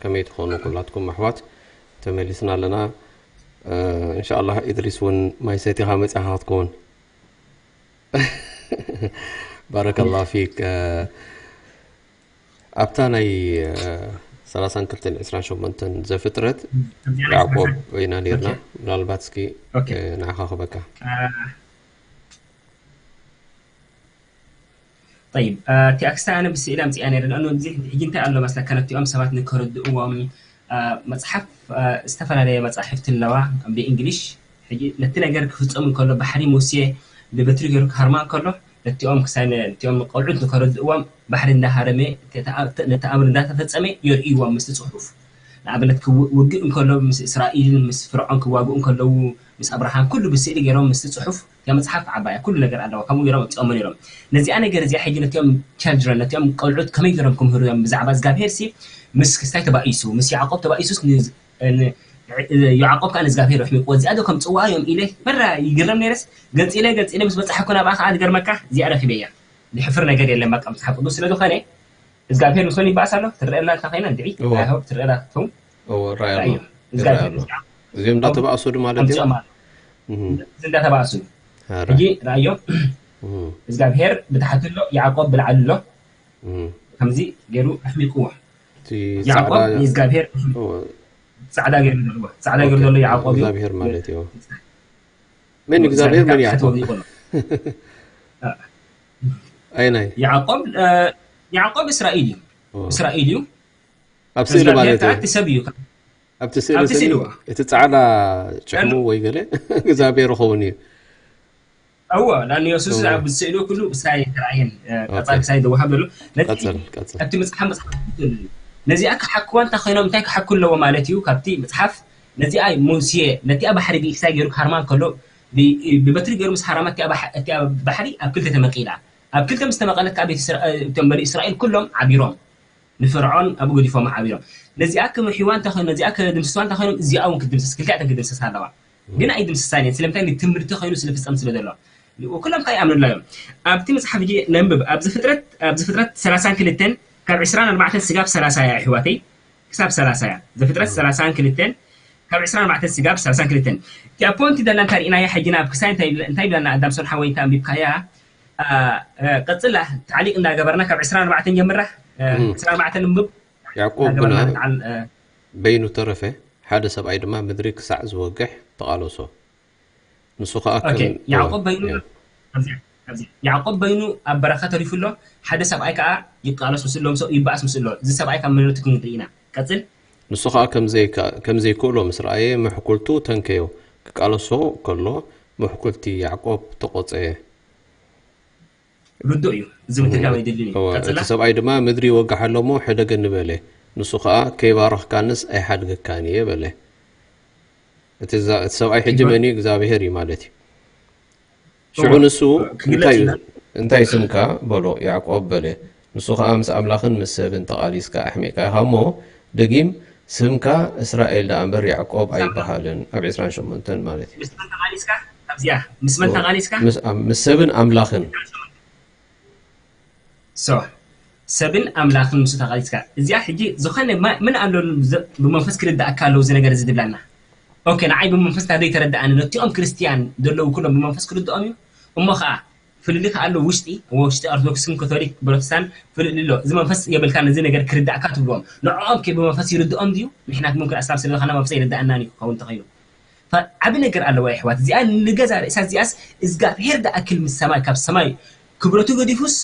ከመይ ትኾኑ ኩላትኩም ኣሕዋት? ተመሊስና ኣለና። እንሻኣላህ ኢድሪስ እውን ማይ ሰቲኻ መፂኻ ክትከውን። ባረከላህ ፊክ። ኣብታ ናይ ሰላሳን ክልተን ዕስራን ሸሞንተን ዘፍጥረት ያዕቆብ ኢና ነርና። ምናልባት እስኪ ንዓኻ ክበካ። طيب፣ እቲኣ ክስታይ ኣነ ብስእሊ ኣምፅኣ ነይረ። ንኣኑ እዚ ሕጂ እንታይ ኣሎ መስለካ፣ ነቲኦም ሰባት ንከረድእዎም መፅሓፍ ዝተፈላለየ መፃሕፍቲ ኣለዋ ብእንግሊሽ። ሕጂ ነቲ ነገር ክፍፀም እንከሎ ባሕሪ ሙሴ ብበትሪ ገይሩ ክሃርማ እንከሎ ነቲኦም ክሳይ ነቲኦም ቆልዑት ንከረድእዎም ባሕሪ እንዳሃረመ ነቲ ኣምር እንዳተፈፀመ የርእይዎም ምስቲ ፅሑፍ። ንኣብነት ውግእ እንከሎ ምስ እስራኤልን ምስ ፍርዖን ክዋግኡ እንከለዉ ምስ ኣብርሃም ኩሉ ብስእሊ ገይሮም ምስቲ ፅሑፍ እቲኣ መፅሓፍ ዓባያ ኩሉ ነገር ኣለዋ። ከምኡ ገይሮም ኣምፂኦሞ ነይሮም። ነዚኣ ነገር እዚኣ ሕጂ ነቲኦም children ነቲኦም ቆልዑት ከመይ ገይሮም ክምህሩ እዮም ብዛዕባ እግዚኣብሄር ሲ ምስ ክስታይ ተባኢሱ ምስ ያዕቆብ ተባኢሱስ ያዕቆብ ከዓ ንእግዚኣብሄር ኣሕሚቅዎ እዚኣ ዶ ከም ፅዋ እዮም ኢለ መራ ይግረም ነይረስ ገፂለ ገፂለ ምስ በፃሕኩ ናብኣ ከዓ ዝገርመካ እዚኣ ረኪበያ። ዝሕፍር ነገር የለን በቃ መፅሓፍ ቅዱስ ስለ ዝኾነ እግዚኣብሄር ምስ መን ይበኣስ ኣሎ ትረአየላ እንታ ኮይና እንድዒ ትረአየላ ትኸውን እዚኦም እንዳተባእሱ ማለት እዮም። እንዳተባእሱ ሕጂ ረኣዮ እግዚኣብሄር ብታሕቲ ኣሎ ያዕቆብ ብላዕሊ ኣሎ ከምዚ ገይሩ ኣሕሚቅዎ ያዕቆብ ንእግዚኣብሄር ፃዕዳ ገይሩ ዘለዎ ፃዕዳ ገይሩ ዘሎ ያዕቆብ እዩ። እግዚኣብሄር ማለት እዩ። መን እግዚኣብሄር መን ያዕቆብ? ኣይናይ ያዕቆብ ያዕቆብ እስራኤል እዩ። እስራኤል እዩ። ኣብ ስእሊ ማለት እዩ። እቲ ሰብ እዩ። ኣብቲ ስእሊ እቲ ጻዕዳ ጭሕሙ ወይ ገለ እግዚኣብሄር ይኸውን እዩ። እዎ ዳን የሱስ ኣብ ስእሉ ኩሉ ብሳይ ተራእየን ቀጻል ክሳይ ደወሃብ ዘሎ ነቲ መጽሓፍ መጽሓፍ ነዚኣ ክሓክዋ እንታይ ኮይኖም እንታይ ክሓኩ ኣለዎ ማለት እዩ። ካብቲ መጽሓፍ ነዚኣ ሙሴ ነቲኣ ባሕሪ ብኢክሳይ ገይሩ ክሃርማ ከሎ ብበትሪ ገይሩ ምስ ሃረማ እቲኣ ባሕሪ ኣብ ክልተ ተመቂላ። ኣብ ክልተ ምስ ተመቐለት ከዓ ቤት እቶም በኒ እስራኤል ኩሎም ዓቢሮም ንፍርዖን ኣብኡ ገዲፎም ዓቢሮም። ነዚኣ ክምሕይዋ እንተ ነዚኣ ክድምስስዋ እንተ ኮይኖም እዚኣ እውን ክትድምሰስ ክልቲኣተን ክድምሰሳ ኣለዋ። ግን ኣይድምስሳን እየን ስለምንታይ ንትምህርቲ ኮይኑ ስለፍፀም ስለ ዘሎ ኩሎም ከዓ ይኣምኑላ እዮም። ኣብቲ መፅሓፍ ሕጂ ነንብብ ኣብዚ ፍጥረት ኣብዚ ፍጥረት ሰላሳን ክልተን ካብ ዕስራን ኣርባዕተን ስጋብ ሰላሳ እያ ኣሕዋተይ ክሳብ ሰላሳ እያ። ዘፍጥረት ሰላሳን ክልተን ካብ ዕስራን ኣርባዕተን ስጋብ ሰላሳን ክልተን እቲኣ ፖንት ደላ እንታይ ርኢናያ ሕጂ ናብ ክሳይ እንታይ ብለና ኣዳምሶን ሓወይ እንታይ ኣንቢብካያ ቀፅላ ታዕሊቅ እንዳገበርና ካብ ዕስራን ኣርባዕተን ጀምራ ዕስራን ኣርባዕተን ንንብብ ያዕቆብ ግና በይኑ ተረፈ፣ ሓደ ሰብኣይ ድማ ምድሪ ክሳዕ ዝወግሕ ተቓለሶ። ንሱ ኸኣ ከም ያዕቆብ በይኑ ያዕቆብ በይኑ ኣብ በረኻ ተሪፉ ኣሎ፣ ሓደ ሰብኣይ ከኣ ይቃለስ ምስሎም ሰው ይባኣስ ምስሎ። እዚ ሰብኣይ ካብ መንነቱ ክንርኢ ኢና። ቀጽል። ንሱ ኸኣ ከም ዘይክእሎ ምስ ረኣየ፣ ምሕኩልቱ ተንከዮ። ክቃለሶ ከሎ፣ ምሕኩልቲ ያዕቆብ ተቖጸየ። ርዱእ እዩ። እዚ ምትርጋም ኣይደልን እዩ። ቀጽላ። እቲ ሰብኣይ ድማ፣ ምድሪ ይወግሓ ኣሎ እሞ ሕደገኒ በለ። ንሱ ኸኣ፣ ከይባረኽካንስ ኣይሓድገካን እየ በለ። እቲ ሰብኣይ ሕጂ መን እዩ? እግዚኣብሄር እዩ ማለት እዩ። ሽዑ ንሱ እንታይ እዩ እንታይ ስምካ በሎ ያዕቆብ በለ ንሱ ከኣ ምስ ኣምላኽን ምስ ሰብን ተቓሊስካ ኣሕሚቕካ ኢኻ እሞ ደጊም ስምካ እስራኤል ደኣ እምበር ያዕቆብ ኣይበሃልን ኣብ ዕስራን ሸሞንተን ማለት እዩ ምስ መን ተቓሊስካ ኣብዚኣ ምስ መን ተቓሊስካ ምስ ሰብን ኣምላኽን so ሰብን ኣምላኽን ምስ ተቓሊስካ እዚኣ ሕጂ ዝኾነ ምን ኣሎ ብመንፈስ ክርዳእካ ኣለዉ እዚ ነገር እዚ ድብላና ኦኬ ንዓይ ብመንፈስ ካብ ዘይተረዳእኒ ነቲኦም ክርስትያን ዘለዉ ኩሎም ብመንፈስ ክርድኦም እዩ እሞ ከዓ ፍልልይ ከዓ ኣሎ ውሽጢ ውሽጢ ኦርቶዶክስን ካቶሊክ ፕሮቴስታን ፍልልይ ኣሎ እዚ መንፈስ የብልካን እዚ ነገር ክርዳእካ ትብልዎም ንዕኦም ከ ብመንፈስ ይርድኦም ድዩ ንሕና ምምክን ኣስላም ስለዝኾና መንፈስ ኣይርዳእናን እዩ ክኸውን እንተኸይኑ ዓቢ ነገር ኣለዋ የሕዋት እዚኣ ንገዛ ርእሳ እዚኣስ እግዚኣብሄር ደኣክል ምስ ሰማይ ካብ ሰማይ ክብረቱ ገዲፉስ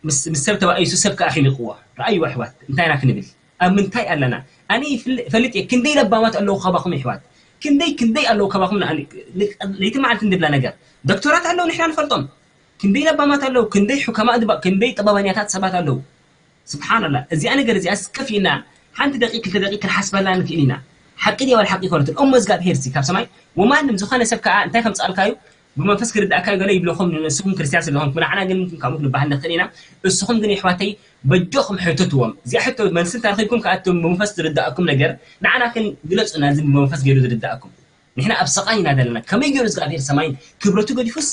ምስ ሰብ ተባኢሱ ሰብ ከዓ ሒኒቕዎ ረኣይዎ ኣሕዋት እንታይ ኢና ክንብል ኣብ ምንታይ ኣለና ኣነ ፈልጥ እየ ክንደይ ለባማት ኣለዉ ካባኹም ኣሕዋት ክንደይ ክንደይ ኣለዉ ካባኹም ለይቲ መዓልቲ እንድብላ ነገር ዶክተራት ኣለዉ ንሕና ንፈልጦም ክንደይ ለባማት ኣለዉ ክንደይ ሕከማ ክንደይ ጥበበኛታት ሰባት ኣለዉ ስብሓንላ እዚኣ ነገር እዚኣ ስከፍ ኢና ሓንቲ ደቂ ክልተ ደቂ ክንሓስበላ ንክእል ኢና ሓቂ ድያ ወላ ሓቂ ይኮነትን እሞ እግዚኣብሄር ሲ ካብ ሰማይ ወማንም ዝኮነ ሰብ ከዓ እንታይ ከምፅኣልካ እዩ ብመንፈስ ክርዳእካ እዩ ገለ ይብለኹም ንስኹም ክርስትያን ስለዝኮንኩም ንዓና ግን ካብኡ ክንበሃል ንክእል ኢና እስኹም ግን የሕዋተይ በጆኹም ሕተትዎም እዚኣ ሕቶ መልሲ እንተረኪብኩም ከዓ እቶም ብመንፈስ ዝርዳእኩም ነገር ንዓና ክን ግለፁና እዚ ብመንፈስ ገይሩ ዝርዳእኩም ንሕና ኣብ ሰቃይ ኢና ዘለና ከመይ ገይሩ እግዚኣብሔር ሰማይን ክብረቱ ገዲፉስ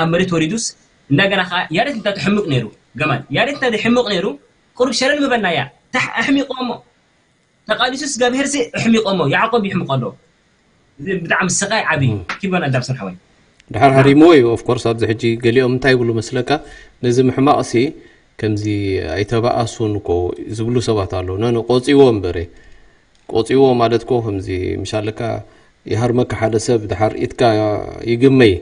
ኣብ መሬት ወሪዱስ እንደገና ከዓ ያሬት እንታ ሕሙቅ ነይሩ ገማን ያሬት እንታ ሕሙቅ ነይሩ ቁሩብ ሸለል ምበልና እያ። ታሕ ኣሕሚቆሞ። ተቓሊሱ እግዚኣብሄር ሲ ኣሕሚቆሞ። ያዕቆብ ይሕምቆ ኣሎ። እዚ ብጣዕሚ ስቓይ ዓቢ። ኪቦን ኣዳም ሰልሓወይ። ድሓር ሃሪሞ እዩ። Of course ኣብዚ ሕጂ ገሊኦም እንታይ ይብሉ መስለካ፣ ነዚ ምሕማቕ ሲ ከምዚ ኣይተባኣሱን እኮ ዝብሉ ሰባት ኣለዉ። ነን ቆጺዎ እምበረ። ቆጺዎ ማለት እኮ ከምዚ ምሻለካ ይሃርመካ ሓደ ሰብ ድሓር ኢድካ ይግመይ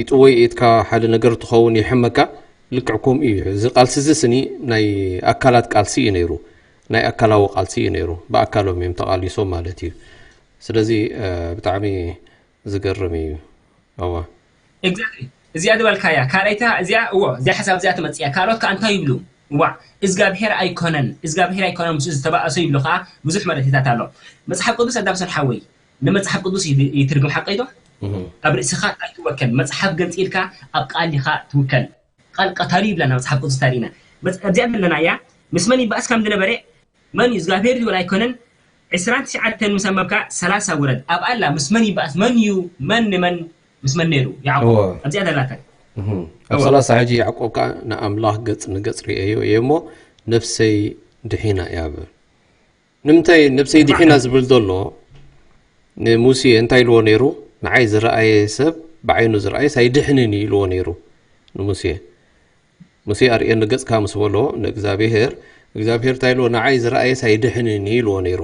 ይጥወይ ኢድካ ሓደ ነገር ትኸውን ይሕመካ። ልክዕ ከምኡ እዩ። እዚ ቃልሲ እዚ ስኒ ናይ ኣካላት ቃልሲ እዩ ነይሩ። ናይ ኣካላዊ ቃልሲ እዩ ነይሩ። ብኣካሎም እዮም ተቓሊሶም ማለት እዩ። ስለዚ ብጣዕሚ ዝገርም እዩ። ኣዋ Exactly። እዚኣ ዝበልካያ ካልኣይታ እዚኣ እዎ እዚኣ ሓሳብ እዚኣ ትመፅያ ካልኦት ከዓ እንታይ ይብሉ? እዋ እዝጋብሄር ኣይኮነን እዝጋብሄር ኣይኮነን ምስ ዝተባእሶ ይብሉ ከዓ ብዙሕ መረዳእታት ኣሎ። መፅሓፍ ቅዱስ ኣዳም ሰልሓወይ ንመፅሓፍ ቅዱስ ይትርግም ሓቀይ ዶ? ኣብ ርእስኻ ኣይትወከል መፅሓፍ ገንፂ ኢልካ ኣብ ቃል ኢኻ ትውከል። ቃል ቀታሊ ይብለና መፅሓፍ ቅዱስ ታሪእና ኣብዚኣ ዘለና እያ። ምስ መን ይባእስ ከም ዝነበረ መን እዩ እግዚኣብሔር ይብል ኣይኮነን። ዕስራን ትሽዓተን ምስ ኣንበብካ ሰላሳ ውረድ ኣብ ኣላ ምስ መን ይባእስ መን እዩ መን ንመን ምስ መን ነይሩ ያዕቆብ ኣብዚኣ ዘላታ ኣብ ሰላሳ ሕጂ ያዕቆብ ከዓ ንኣምላኽ ገጽ ንገጽ ርእየዮ እየ እሞ ነፍሰይ ድሒና እያ ብል። ንምንታይ ነብሰይ ድሒና ዝብል ዘሎ ንሙሴ እንታይ ኢልዎ ነይሩ? ንዓይ ዝረኣየ ሰብ ብዓይኑ ዝረኣየስ ኣይድሕንን እዩ ኢልዎ ነይሩ ንሙሴ። ሙሴ ኣርእየኒ ገጽካ ምስ በሎ ንእግዚኣብሄር እግዚኣብሄር እንታይ ኢልዎ ንዓይ ዝረኣየስ ኣይድሕንን እዩ ኢልዎ ነይሩ።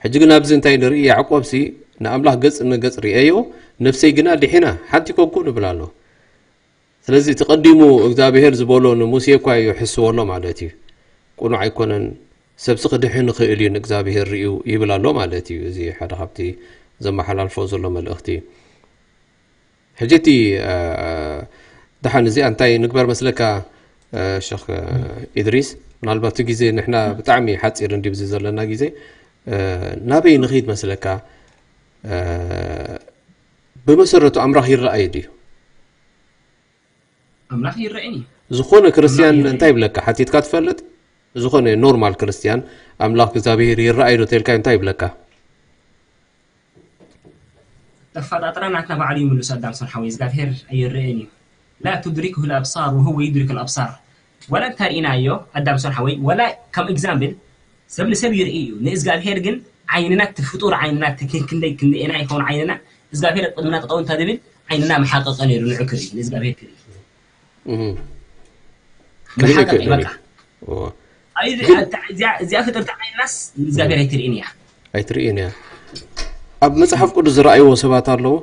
ሕጂ ግን ኣብዚ እንታይ ንርኢ ያዕቆብሲ ንኣምላኽ ገጽ ንገጽ ርእየዮ ነብሰይ ግና ድሒና ሓንቲ ኮንኩ ንብል ኣሎ። ስለዚ እቲ ቀዲሙ እግዚኣብሄር ዝበሎ ንሙሴ እኳ እዩ ሕስወሎ ማለት እዩ። ቁኑዕ ኣይኮነን ሰብሲ ክድሕን ይኽእል እዩ ንእግዚኣብሄር ርእዩ ይብል ኣሎ ማለት እዩ። እዚ ሓደ ካብቲ ዘመሓላልፎ ዘሎ መልእኽቲ እዩ። ሕጂ እቲ ደሓን እዚኣ እንታይ ንግበር መስለካ ሸኽ ኢድሪስ? ምናልባት እቲ ግዜ ንሕና ብጣዕሚ ሓፂር እንዲብዚ ዘለና ግዜ ናበይ ንኽይድ መስለካ? ብመሰረቱ ኣምላኽ ይረኣይ ድዩ? ኣምላኽ ይረኣይን እዩ። ዝኾነ ክርስትያን እንታይ ይብለካ ሓቲትካ ትፈልጥ? ዝኾነ ኖርማል ክርስትያን ኣምላኽ እግዚኣብሄር ይረኣይ ዶ ተልካ እንታይ ይብለካ? ተፋጣጥራ ናትና ባዕሉ ይምልሱ ኣዳም ሰን ሓወይ እግዚኣብሄር ኣይረኤን እዩ ላ ቱድሪክሁ ልኣብሳር ወህወ ዩድሪክ ልኣብሳር ዋላ እንታ ርኢናዮ ኣዳም ሰን ሓወይ ዋላ ከም example ሰብ ንሰብ ይርኢ እዩ ንእዝጋብሄር ግን ዓይንና እቲ ፍጡር ዓይንና እቲ ክንደይ ክንደኤና ይኸውን ዓይንና እግዚኣብሄር ኣብ ቅድምና ጠጠው እንታ ዝብል ዓይንና መሓቀቀ ነይሩ ንዑ ክርኢ ንእዝጋብሄር ክርኢ መሓቀቀ በቃ እዚኣ ፍጥርቲ ዓይንናስ እግዚኣብሔር ኣይትርእን እያ ኣይትርእን እያ ኣብ መጽሓፍ ቅዱስ ዝረኣይዎ ሰባት ኣለዉ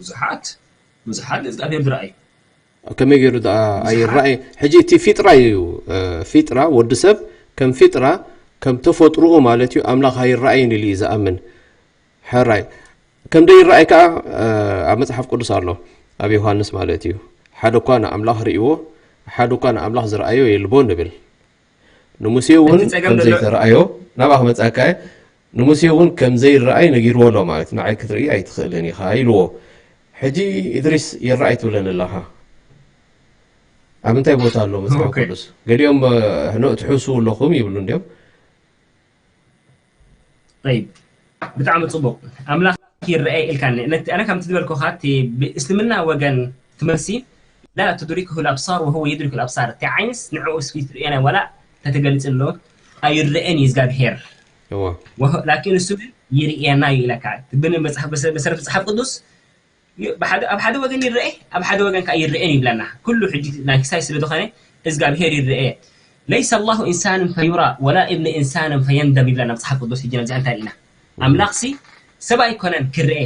ብዙሓት ብዙሓት እግዚኣብሔር ዝረኣዩ ከመይ ገይሩ ደኣ ኣይረኣይ ሕጂ እቲ ፊጥራ እዩ ፊጥራ ወዲ ሰብ ከም ፊጥራ ከም ተፈጥሮኡ ማለት እዩ ኣምላኽ ኣይረኣይን ኢሉ እዩ ዝኣምን ሕራይ ከም ደይረኣይ ከዓ ኣብ መፅሓፍ ቅዱስ ኣሎ ኣብ ዮሃንስ ማለት እዩ ሓደ እኳ ንኣምላኽ ርእይዎ ሓደ እኳ ንኣምላኽ ዝረኣዮ የልቦ ንብል ንሙሴ እውን ከም ዘይተረኣዮ ናብኣ ክመፅኣካ ንሙሴ እውን ከም ዘይረኣይ ነጊርዎ ኣሎ ማለት ንዓይ ክትርኢ ኣይትኽእልን ኢኻ ኢልዎ ሕጂ እድሪስ ይረኣይ ትብለኒ ኣለኻ ኣብ እንታይ ቦታ ኣሎ መፅሓፍ ቅዱስ ገሊኦም ትሕሱ ኣለኹም ይብሉ እንዲዮም طيب ብጣዕሚ ፅቡቅ ኣምላኽ ይረአ ኢልካኒ ኣነ ከምቲ ዝበልኩኻ እቲ ብእስልምና ወገን ትመልሲ لا تدركه الأبصار وهو يدرك الأبصار እቲ ዓይንስ ንዕኡ እስኪ ትርእየና ወላ ተተገልጽ ኣሎ ኣይረአን እዩ እግዚኣብሄር ላኪን እሱ ግን ይርእየና እዩ ኢለካ ብመሰረት መፅሓፍ ቅዱስ ኣብ ሓደ ወገን ይረአ ኣብ ሓደ ወገን ከዓ ይረአን ይብለና ኩሉ ሕጂ ናይ ክሳይ ስለ ዝኾነ እግዚኣብሄር ይረአ ليس الله إنسان فيرى ولا ابن إنسان فيندم ይብለና መፅሓፍ ቅዱስ ሕጂ ነዚኣ እንታይ ርኢና ኣምላኽሲ ሰብ ኣይኮነን ክረአ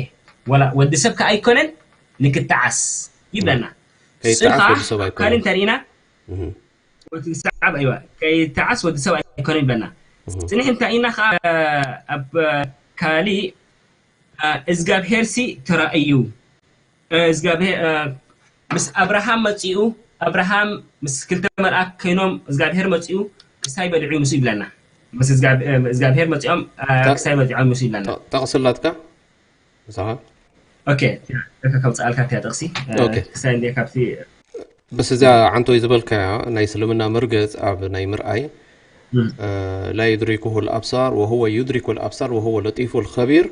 ወላ ወዲ ሰብ ከዓ ኣይኮነን ንክተዓስ ይብለና ፅንኻ ካልእ እንታይ ርኢና ወዲ ሰብ ኣይዋ ከይተዓስ ወዲ ሰብ ኣይኮነን ይብለና ፅንሒ እንታይ ኢና ከዓ ኣብ ካሊእ እግዚኣብሄርሲ ተራእዩ እግዚኣብሄር ምስ ኣብርሃም መፂኡ ኣብርሃም ምስ ክልተ መልኣክ ኮይኖም እግዚኣብሄር መፂኡ ክሳይ በልዑ ምስ ይብለና ምስ እግዚኣብሄር መፂኦም ክሳይ በልዖም ምስ ይብለና ጠቕስላትካ ምሳኻ ኦኬ ከውፅኣልካ እያ ጥቕሲ ክሳይ እንደ ካብቲ በስ እዛ ዓንቶይ ዝበልካያ ናይ እስልምና መርገፅ ኣብ ናይ ምርኣይ لا يدركه الأبصار وهو يدرك الأبصار وهو لطيف الخبير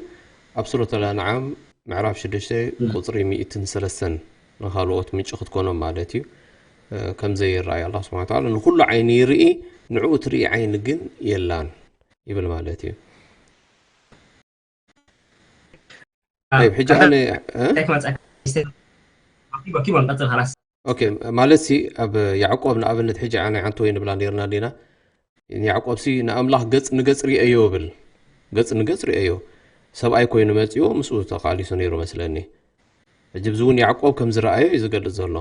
ኣብ ሱረት ኣልኣንዓም ምዕራፍ ሽዱሽተ ቁፅሪ ሚእትን ሰለስተን ንኻልኦት ምንጪ ክትኮኖም ማለት እዩ እ፣ ከም ዘይረኣይ ኣላህ ስብሓን ወተዓላ ንኹሉ ዓይኒ ይርኢ፣ ንዕኡ ትርኢ ዓይኒ ግን የላን ይብል ማለት እዩ። ጠይብ፣ ሕጂ ኣነ፣ እ? እንታይ ክመጽኣካ? ኪቦ፣ ኪቦ ንቀጽል፣ ኸላስ። ኦኬ፣ ማለት ሲ ኣብ ያዕቆብ ንኣብነት ሕጂ ኣነ ሓንቲ ወይ ንብላ ነይርና ዲና? ንያዕቆብ ሲ ንኣምላኽ ገጽ ንገጽ ርእየዮ ይብል። ገጽ ንገጽ ርእየዮ። ሰብኣይ ኮይኑ መጺኡ ምስኡ ተቓሊሱ ነይሩ መስለኒ። ሕጂ ብዚ እውን ያዕቆብ ከም ዝረኣዮ እዩ ዝገልጽ ዘሎ።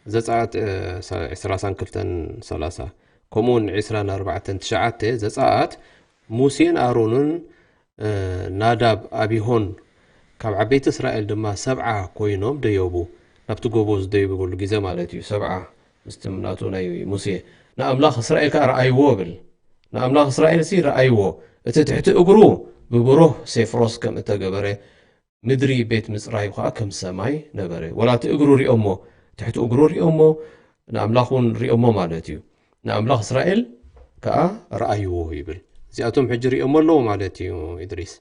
ዘጸኣት፣ እ፣ ሰ-፣ ዕስራ ሳን ክልተን ሰላሳ። ከምኡ እውን ዕስራን ኣርባዕተን ትሽዓተ ዘጸኣት ሙሴን ኣሮንን፣ እ፣ ናዳብ ኣቢሆን ካብ ዓበይቲ እስራኤል ድማ ሰብዓ ኮይኖም ደየቡ። ናብቲ ጎቦ ዝደይብሉ ግዜ ማለት እዩ። ሰብዓ ምስቲ ናቱ ናይ ሙሴ ንኣምላኽ እስራኤል ከኣ ረኣይዎ እብል። ንኣምላኽ እስራኤል ሲ ረኣይዎ። እቲ ትሕቲ እግሩ ብብሩህ ሴፍሮስ ከም እተገበረ ምድሪ ቤት ምጽራዩ ኸኣ ከም ሰማይ ነበረ። ወላ እቲ እግሩ ሪኦሞ፣ ትሕቲ እግሩ ሪኦሞ፣ ንኣምላኽ እውን ሪኦሞ ማለት እዩ። ንኣምላኽ እስራኤል ከኣ ረኣይዎ ይብል። እዚኣቶም ሕጂ ሪኦሞ ኣለዉ ማለት እዩ፣ ኢድሪስ።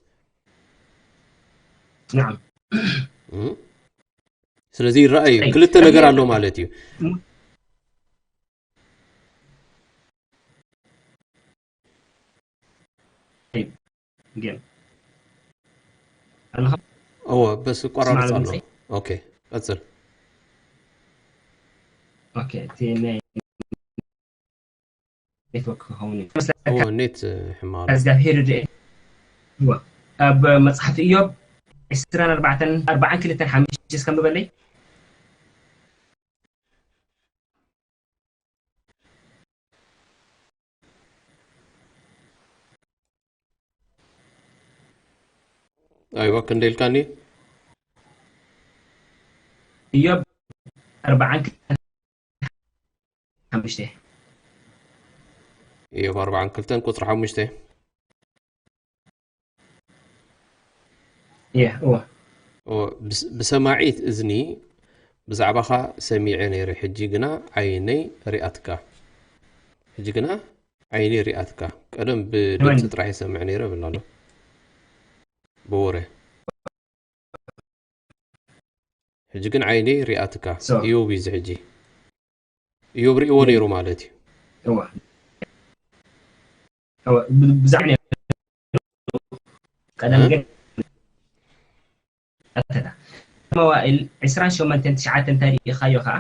ናዓም። እም? ስለዚ ይረኣዩ። ጠይብ፣ ክልተ ነገር ጠይብ። ኣሎ ማለት እዩ። ጠይብ። ግን ኣለኻ? እወ፣ በስ ይቆራረጽ ትስማዕ ኣሎ። ድምጸይ? ኦኬ፣ ቀጽል። ኦኬ፣ እቲ ናይ ኔትወርክ ክኸውን እዩ። እወ፣ ኔት፣ እ፣ ሕማቕ ኣሎ። እግዚኣብሄር ይርኤ። እወ። ኣብ መጽሓፍ ኢዮብ ዕስራን ኣርባዕተን፣ ኣርባዓን ክልተን ሓሙሽተ እስከ ምበለይ። ኣይዋ፣ ክንደይ ኢልካኒ? ኢዮብ ኣርባዓን ክልተን ሓሙሽተ። ኢዮብ ኣርባዓን ክልተን ቁጽሪ ሓሙሽተ። እየ፣ እወ። እወ፣ ብስ-፣ ብሰማዒት እዝኒ ብዛዕባኻ ሰሚዐ ነይረ፣ ሕጂ ግና ዓይነይ ሪኣትካ። ሕጂ ግና ዓይነይ ሪኣትካ። ቀደም ብድምፂ መን? ጥራሕ ይሰምዕ ነይረ ይብል ኣሎ። ብወረ። ሕጂ ግን ዓይነይ ሪኣትካ። ሶ። ኢዮብ እዩ እዚ ሕጂ። ኢዮብ ሪእዎ ነይሩ ማለት እዩ። እወ። እወ፣ ብ-፣ ብዛዕባ ነይሩ። ቀደም እ? ግን ኣተታ። መዋእል ዕስራን ሸሞንተን ትሽዓተ እንተሪኢኻዮ ኸዓ፣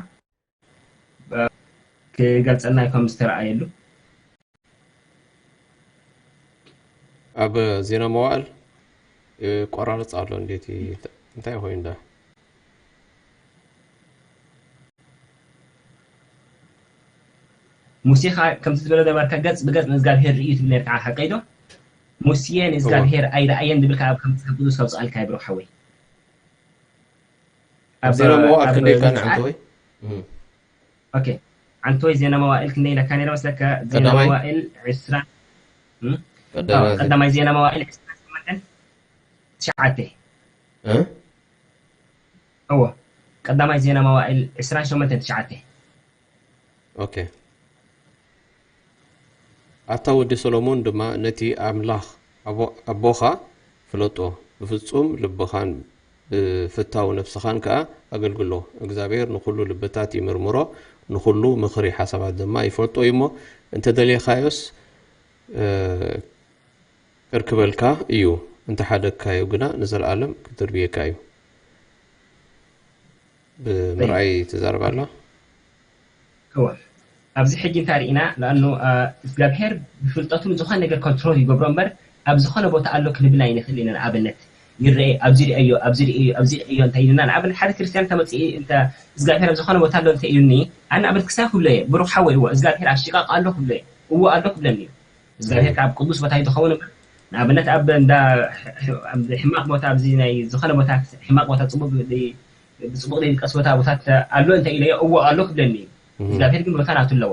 እ፣ ክገልጸልና እዩ ከም ዝተረኣየሉ። ኣብ ዜና መዋእል ይቆራረጽ ኣሎ። እንዴት ይ-፣ እንታይ ኮይኑ ዳ? ሙሴ ኸዓ ከምቲ ዝበሎ ነበርካ፣ ገጽ ብገጽ ንእዝጋብሄር ርእዩ ትብል ነርካ፣ ሓቀይ ዶ? ሙሴ እወ። ንእዝጋብሄር ኣይረኣየን ዝብል ከዓ ኣብ መጽሓፍ ቅዱስ ከውጽኣልካ እየ ብሩኽ ሓወይ። ኣብ ኣብ ዜና መዋእል ኣብ ክንደይ ኢልካ ዘጸኣት ንዓንተወይ? እም። ኦኬ። ዓንተወይ ዜና መዋእል ክንደይ ኢለካ ነይረ መስለካ? ዜና ቀዳማይ? መዋእል ዕስራ፣ እም? ቀዳማይ ኣዎ፣ ዜ- ቀዳማይ ዜና መዋእል ዕስራን ሸሞንተን ትሽዓተ። እ? እወ። ቀዳማይ ዜና መዋእል ዕስራን ሸሞንተን ትሽዓተ። ኦኬ። ኣታ ወዲ ሰሎሞን ድማ ነቲ ኣምላኽ ኣቦ-፣ ኣቦኻ ፍለጦ፣ ብፍጹም ልብኻን ብፍታው ነፍስኻን ከኣ ኣገልግሎ። እግዚኣብሔር ንኹሉ ልብታት ይምርምሮ፣ ንኹሉ ምኽሪ ሓሳባት ድማ ይፈልጦ እዩ እሞ፣ እንተ ደሌኻዮስ፣ እ፣ ክርክበልካ እዩ፣ እንተ ሓደግካዮ ግና ንዘለኣለም ክድርብየካ እዩ። ብምርኣይ ትዛረብ ኣላ። እወ። ኣብዚ ሕጂ እንታይ ርኢና? ለኣኑ፣ አ፣ እግዚኣብሔር ብፍልጠቱ ንዝኾነ ነገር ኮንትሮል ይገብሮ እምበር፣ ኣብ ዝኾነ ቦታ ኣሎ ክንብል ኣይንኽእል ኢና። ንኣብነት፣ ይረኤ፣ ኣብዚ ርእዮ፣ ኣብዚ ርእዮ፣ ኣብዚ ርእዮ እንተ ኢሉና፣ ንኣብነት፣ ሓደ ክርስትያን እንተ መጺኡ፣ እንተ እግዚኣብሔር ኣብ ዝኾነ ቦታ ኣሎ እንተ ኢሉኒ፣ ኣነ ንኣብነት ክሳብ ክብሎ እየ፣ ብሩኽ ሓወይ፣ እወ፣ እግዚኣብሔር ኣብ ሽቃቕ ኣሎ ክብሎ እየ፣ እወ ኣሎ ክብለኒ እዩ። እግዚኣብሔር እም። ካብ ቅዱስ ቦታ እዩ ዝኸውን እምበር፣ ንኣብነት፣ ኣብ እንዳ ሕ-፣ ሕ-፣ ኣብ ሕማቕ ቦታ፣ ኣብዚ ናይ ዝኾነ ቦታ፣ ሕማቕ ቦታ፣ ጽቡቕ ዘይ-፣ ብጽቡቕ ዘይድቀስ ቦታ፣ ቦታት ኣሎ እንተ ኢለዮ፣ እወ ኣሎ ክብለኒ እዩ። እም። እግዚኣብሔር ግን ቦታ ናቱ ኣለዎ።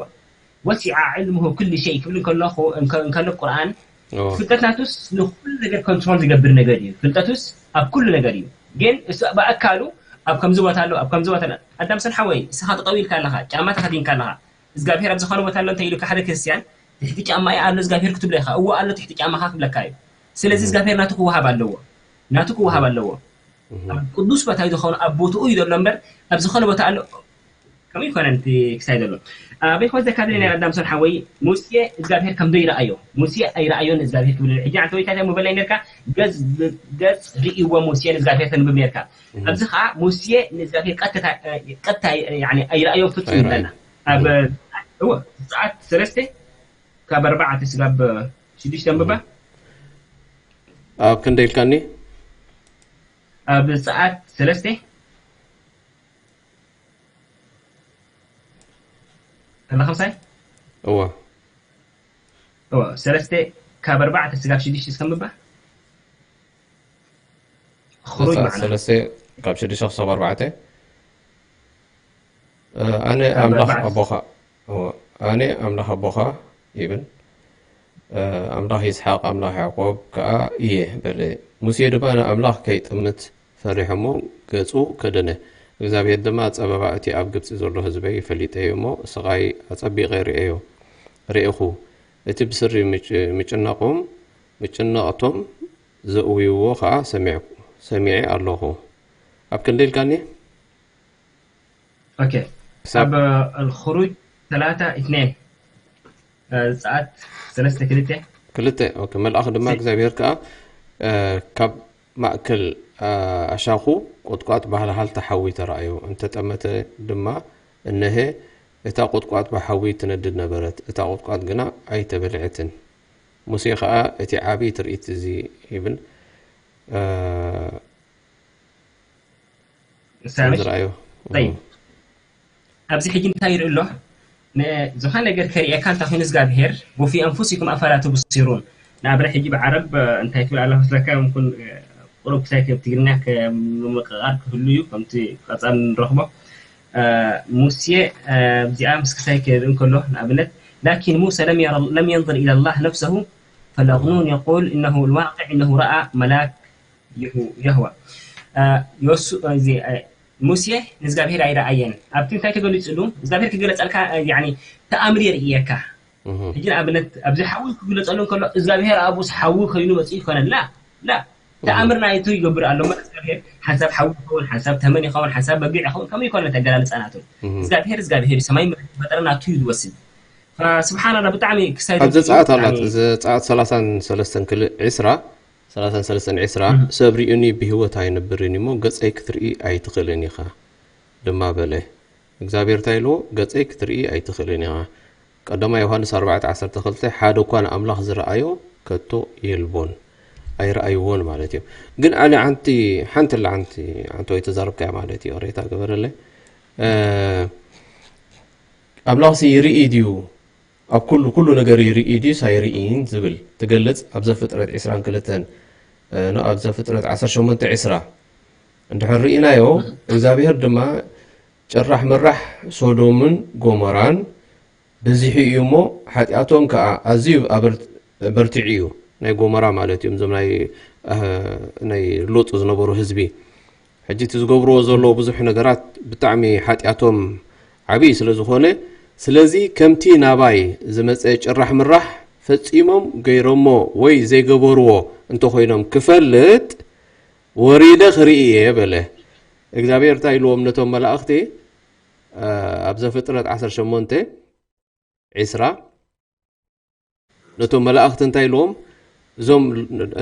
"ወሲዐ ዕልምሁ ኩሉ ሸይ" ክብል እንከለኹ፣ እንከ-፣ እንከሎ ቁርኣን፣ እዎ። ፍልጠት ናቱስ ንኹሉ ነገር ኮንትሮል ዝገብር ነገር እዩ። ፍልጠቱስ ኣብ ኩሉ ነገር እዩ። ግን እሱ ብኣካሉ ኣብ ከምዚ ቦታ ኣሎ፣ ኣብ ከምዚ ቦታ ኣሎ። ኣዳምሰን ሓወይ፣ ንስኻ ጠጠው ኢልካ ኣለኻ፣ ጫማ ተኸዲንካ ኣለኻ። እግዚኣብሔር ኣብ ዝኾነ ቦታ ኣሎ እንተ ኢሉካ ሓደ ክርስትያን፣ ትሕቲ ጫማ እዩ ኣሎ እግዚኣብሔር ክትብሎ ኢኻ። እዎ ኣሎ ትሕቲ ጫማኻ ክብለካ እዩ። ስለዚ እም። እግዚኣብሔር ናቱ ክወሃብ ኣለዎ። ናቱ ክወሃብ እም። ኣለዎ። እም። ኣብ ቅዱስ ቦታ እዩ ዝኾነ፣ ኣብ ቦትኡ እዩ ዘሎ እምበር፣ ኣብ ዝኾነ ቦታ ኣሎ፣ ከምኡ ይኮነን እቲ ክሳይ ዘሎ ኣበይ ኮ ዘካብለ ናይ ኣዳምሶን ሓወይ ሙሴ እግዚኣብሔር ከም ዘይረኣዮ ሙሴ ኣይረኣዮን እግዚኣብሔር ክብል ሕጂ ኣንተ ወይታ ምበላይ ነርካ ገጽ ገጽ ርእይዎ ሙሴ ንእግዚኣብሔር ተንብብ ነርካ ኣብዚ ከዓ ሙሴ ንእግዚኣብሔር ቀጥታ ቀጥታ ኣይረኣዮን ፍጹም ይብለና ኣብ እዎ ሰዓት ሰለስተ ካብ ኣርባዕተ ስጋብ ሽዱሽተ ምባ ኣብ ክንደይ ኢልካኒ ኣብ ሰዓት ሰለስተ ኣላ ከምሳይ እዋ እዋ ሰለስተ ካብ ኣርባዕተ ስጋብ ሽዱሽተ እስከምባ ክሩጅ ሰዓት ሰለስተ ካብ ሽዱሽተ ክሳብ ኣርባዕተ ኣነ ኣምላኽ ኣቦኻ ኣነ ኣምላኽ ኣቦኻ ይብል ኣምላኽ ይስሓቅ ኣምላኽ ያዕቆብ ከዓ እየ በለ ሙሴ ድማ ንኣምላኽ ከይጥምት ፈሪሖሞ ገጹ ከደነ እግዚኣብሔር ድማ ጸበባ እቲ ኣብ ግብጺ ዘሎ ህዝበይ ፈሊጠ እየ እሞ ስቓይ ኣጸቢቐ ርእየዮ ርእኹ እቲ ብስሪ ምጭነቖም ምጭነቕቶም ዘእውይዎ ከዓ ሰሚዐ ኣለኹ ኣብ ክንደይ ኢልካኒ ኦኬ ክሳብ ኣልኹሩጅ ሰላታ ኢትኔን ሰዓት ሰለስተ ክልተ ክልተ ኦኬ መልኣኽ ድማ እግዚኣብሔር ከዓ ካብ ማእከል ኣሻኹ ቁጥቋጥ ባህልሃልታ ሓዊ ተራእዮ እንተጠመተ ድማ እነሀ እታ ቁጥቋጥ ብሓዊ ትነድድ ነበረት እታ ቁጥቋጥ ግና ኣይተበልዐትን ሙሴ ከዓ እቲ ዓብዪ ትርኢት እዚ ይብል ዝረኣዮ ኣብዚ ሕጂ እንታይ ይርኢ ኣሎ ዝኾነ ነገር ከርእየካ እንታይ ኮይኑ እግዚኣብሄር وفي أنفسكم أفلا تبصرون ንኣብረ ሕጂ ብዓረብ እንታይ ትብል ኣላ መስለካ ምኩን ቁሩብ ክሳይ ከም ትግርኛ ምምቅቃር ክህሉ እዩ ከምቲ ቀፃል ንረኽቦ ሙሴ ኣብዚኣ ምስ ክሳይ ክርኢ እንከሎ ንኣብነት لكن موسى لم ير لم ينظر إلى الله نفسه فالأغنون يقول إنه الواقع إنه رأى ملاك يهوى ሙሴ ንእግዚኣብሔር ኣይረኣየን ኣብቲ እንታይ ተገሊፅሉ እግዚኣብሔር ክገለፀልካ ተኣምር የርእየካ ሕጂ ንኣብነት ኣብዚ ሓዊ ክግለፀሉ እንከሎ እግዚኣብሔር ኣብኡስ ሓዊ ኮይኑ መፅኡ ይኮነን ላ ላ ተኣምር ናይቱ ይገብር ኣሎ እግዚኣብሔር ሓንሳብ ሓዊ ይኸውን ሓንሳብ ተመን ይኸውን ሓንሳብ በጊዕ ይኸውን ከምኡ ይኮነ ተገላልፃ ናቱ እግዚኣብሔር እግዚኣብሔር ሰማይ ፈጠረ ናቱ እዩ ዝወስድ ስብሓን ብጣዕሚ ክሳይ ኣብ ዘፀኣት ኣላት ዘፀኣት ሰላሳን ሰለስተን ክል ዕስራ ሰላሳን ሰለስተን ዕስራ ሰብ ሪኡኒ ብህይወት ኣይነብርን እሞ ገፀይ ክትርኢ ኣይትኽእልን ኢኻ ድማ በለ እግዚኣብሔር እንታይ ኢልዎ ገፀይ ክትርኢ ኣይትኽእልን ኢኻ ቀዳማይ ዮሃንስ ኣርባዕተ ዓሰርተ ክልተ ሓደ እኳ ንኣምላኽ ዝረኣዮ ከቶ የልቦን ኣይረኣይዎን ማለት እዩ ግን ኣነ ሓንቲ ሓንቲ ኣላ ሓንቲ ሓንቲ ወይ ተዛረብካያ ማለት እዩ ሬታ ገበረለይ ኣምላኽሲ ይርኢ ድዩ ኣብ ኩሉ ኩሉ ነገር ይርኢ ድዩስ ኣይርኢን ዝብል ትገልጽ ኣብ ዘፍጥረት ዕስራን ክልተን ኣብ ዘፍጥረት ዓሰርተ ሸሞንተ ዕስራ እንድሕር ርኢናዮ እግዚኣብሔር ድማ ጭራሕ ምራሕ ሶዶምን ጎሞራን በዚሑ እዩ እሞ ሓጢኣቶም ከዓ ኣዝዩ በርቲዑ እዩ ናይ ጎሞራ ማለት እዮም እዞም ናይ ሎጥ ዝነበሩ ህዝቢ ሕጂ እቲ ዝገብርዎ ዘለዉ ብዙሕ ነገራት ብጣዕሚ ሓጢኣቶም ዓብዪ ስለ ዝኾነ ስለዚ ከምቲ ናባይ ዝመፀ ጭራሕ ምራሕ ፈፂሞም ገይሮሞ ወይ ዘይገበርዎ እንተኾይኖም ክፈልጥ ወሪደ ክርኢ እየ በለ እግዚኣብሔር እንታይ ኢልዎም ነቶም መላእኽቲ ኣብ ዘፍጥረት ዓሰርተ ሸሞንተ ዕስራ ነቶም መላእኽቲ እንታይ ኢልዎም እዞም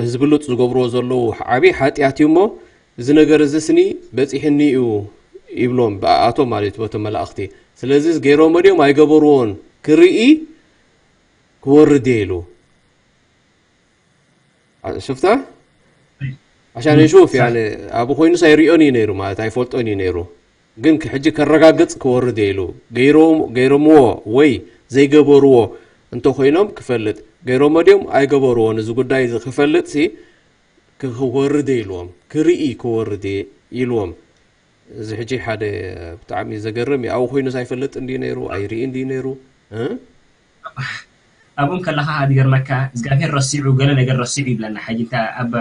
ህዝቢ ሉጥ ዝገብርዎ ዘለዉ ዓብዪ ሓጢኣት እዩ እሞ እዚ ነገር እዚ ስኒ በፂሕኒ እዩ ይብሎም ብኣቶም ማለት እዩ በቶም መላእኽቲ ስለዚ ገይሮሞ ድዮም ኣይገበርዎን ክርኢ ክወርድ እየ ኢሉ ሽፍታ عشان يشوف يعني ኣብኡ ኮይኑስ ኣይሪኦን እዩ ነይሩ ማለት ኣይፈልጦን እዩ ነይሩ ግን ሕጂ ከረጋግፅ ክወርድ እየ ኢሉ ገይሮምዎ ወይ ዘይገበርዎ እንተኮይኖም ክፈልጥ ገይሮሞ ድዮም ኣይገበርዎን እዚ ጉዳይ እዚ ክፈልጥ ሲ ክወርድ እየ ኢልዎም ክርኢ ክወርድ እየ ኢልዎም እዚ ሕጂ ሓደ ብጣዕሚ ዘገርም እዩ ኣብኡ ኮይኑስ ኣይፈልጥ እንድዩ ነይሩ ኣይርኢ እንድዩ ነይሩ ኣብኦም ከለኻ ዝገርመካ እግዚኣብሔር ረሲዑ ገለ ነገር ረሲዑ ይብለና ሕጂ ኣብ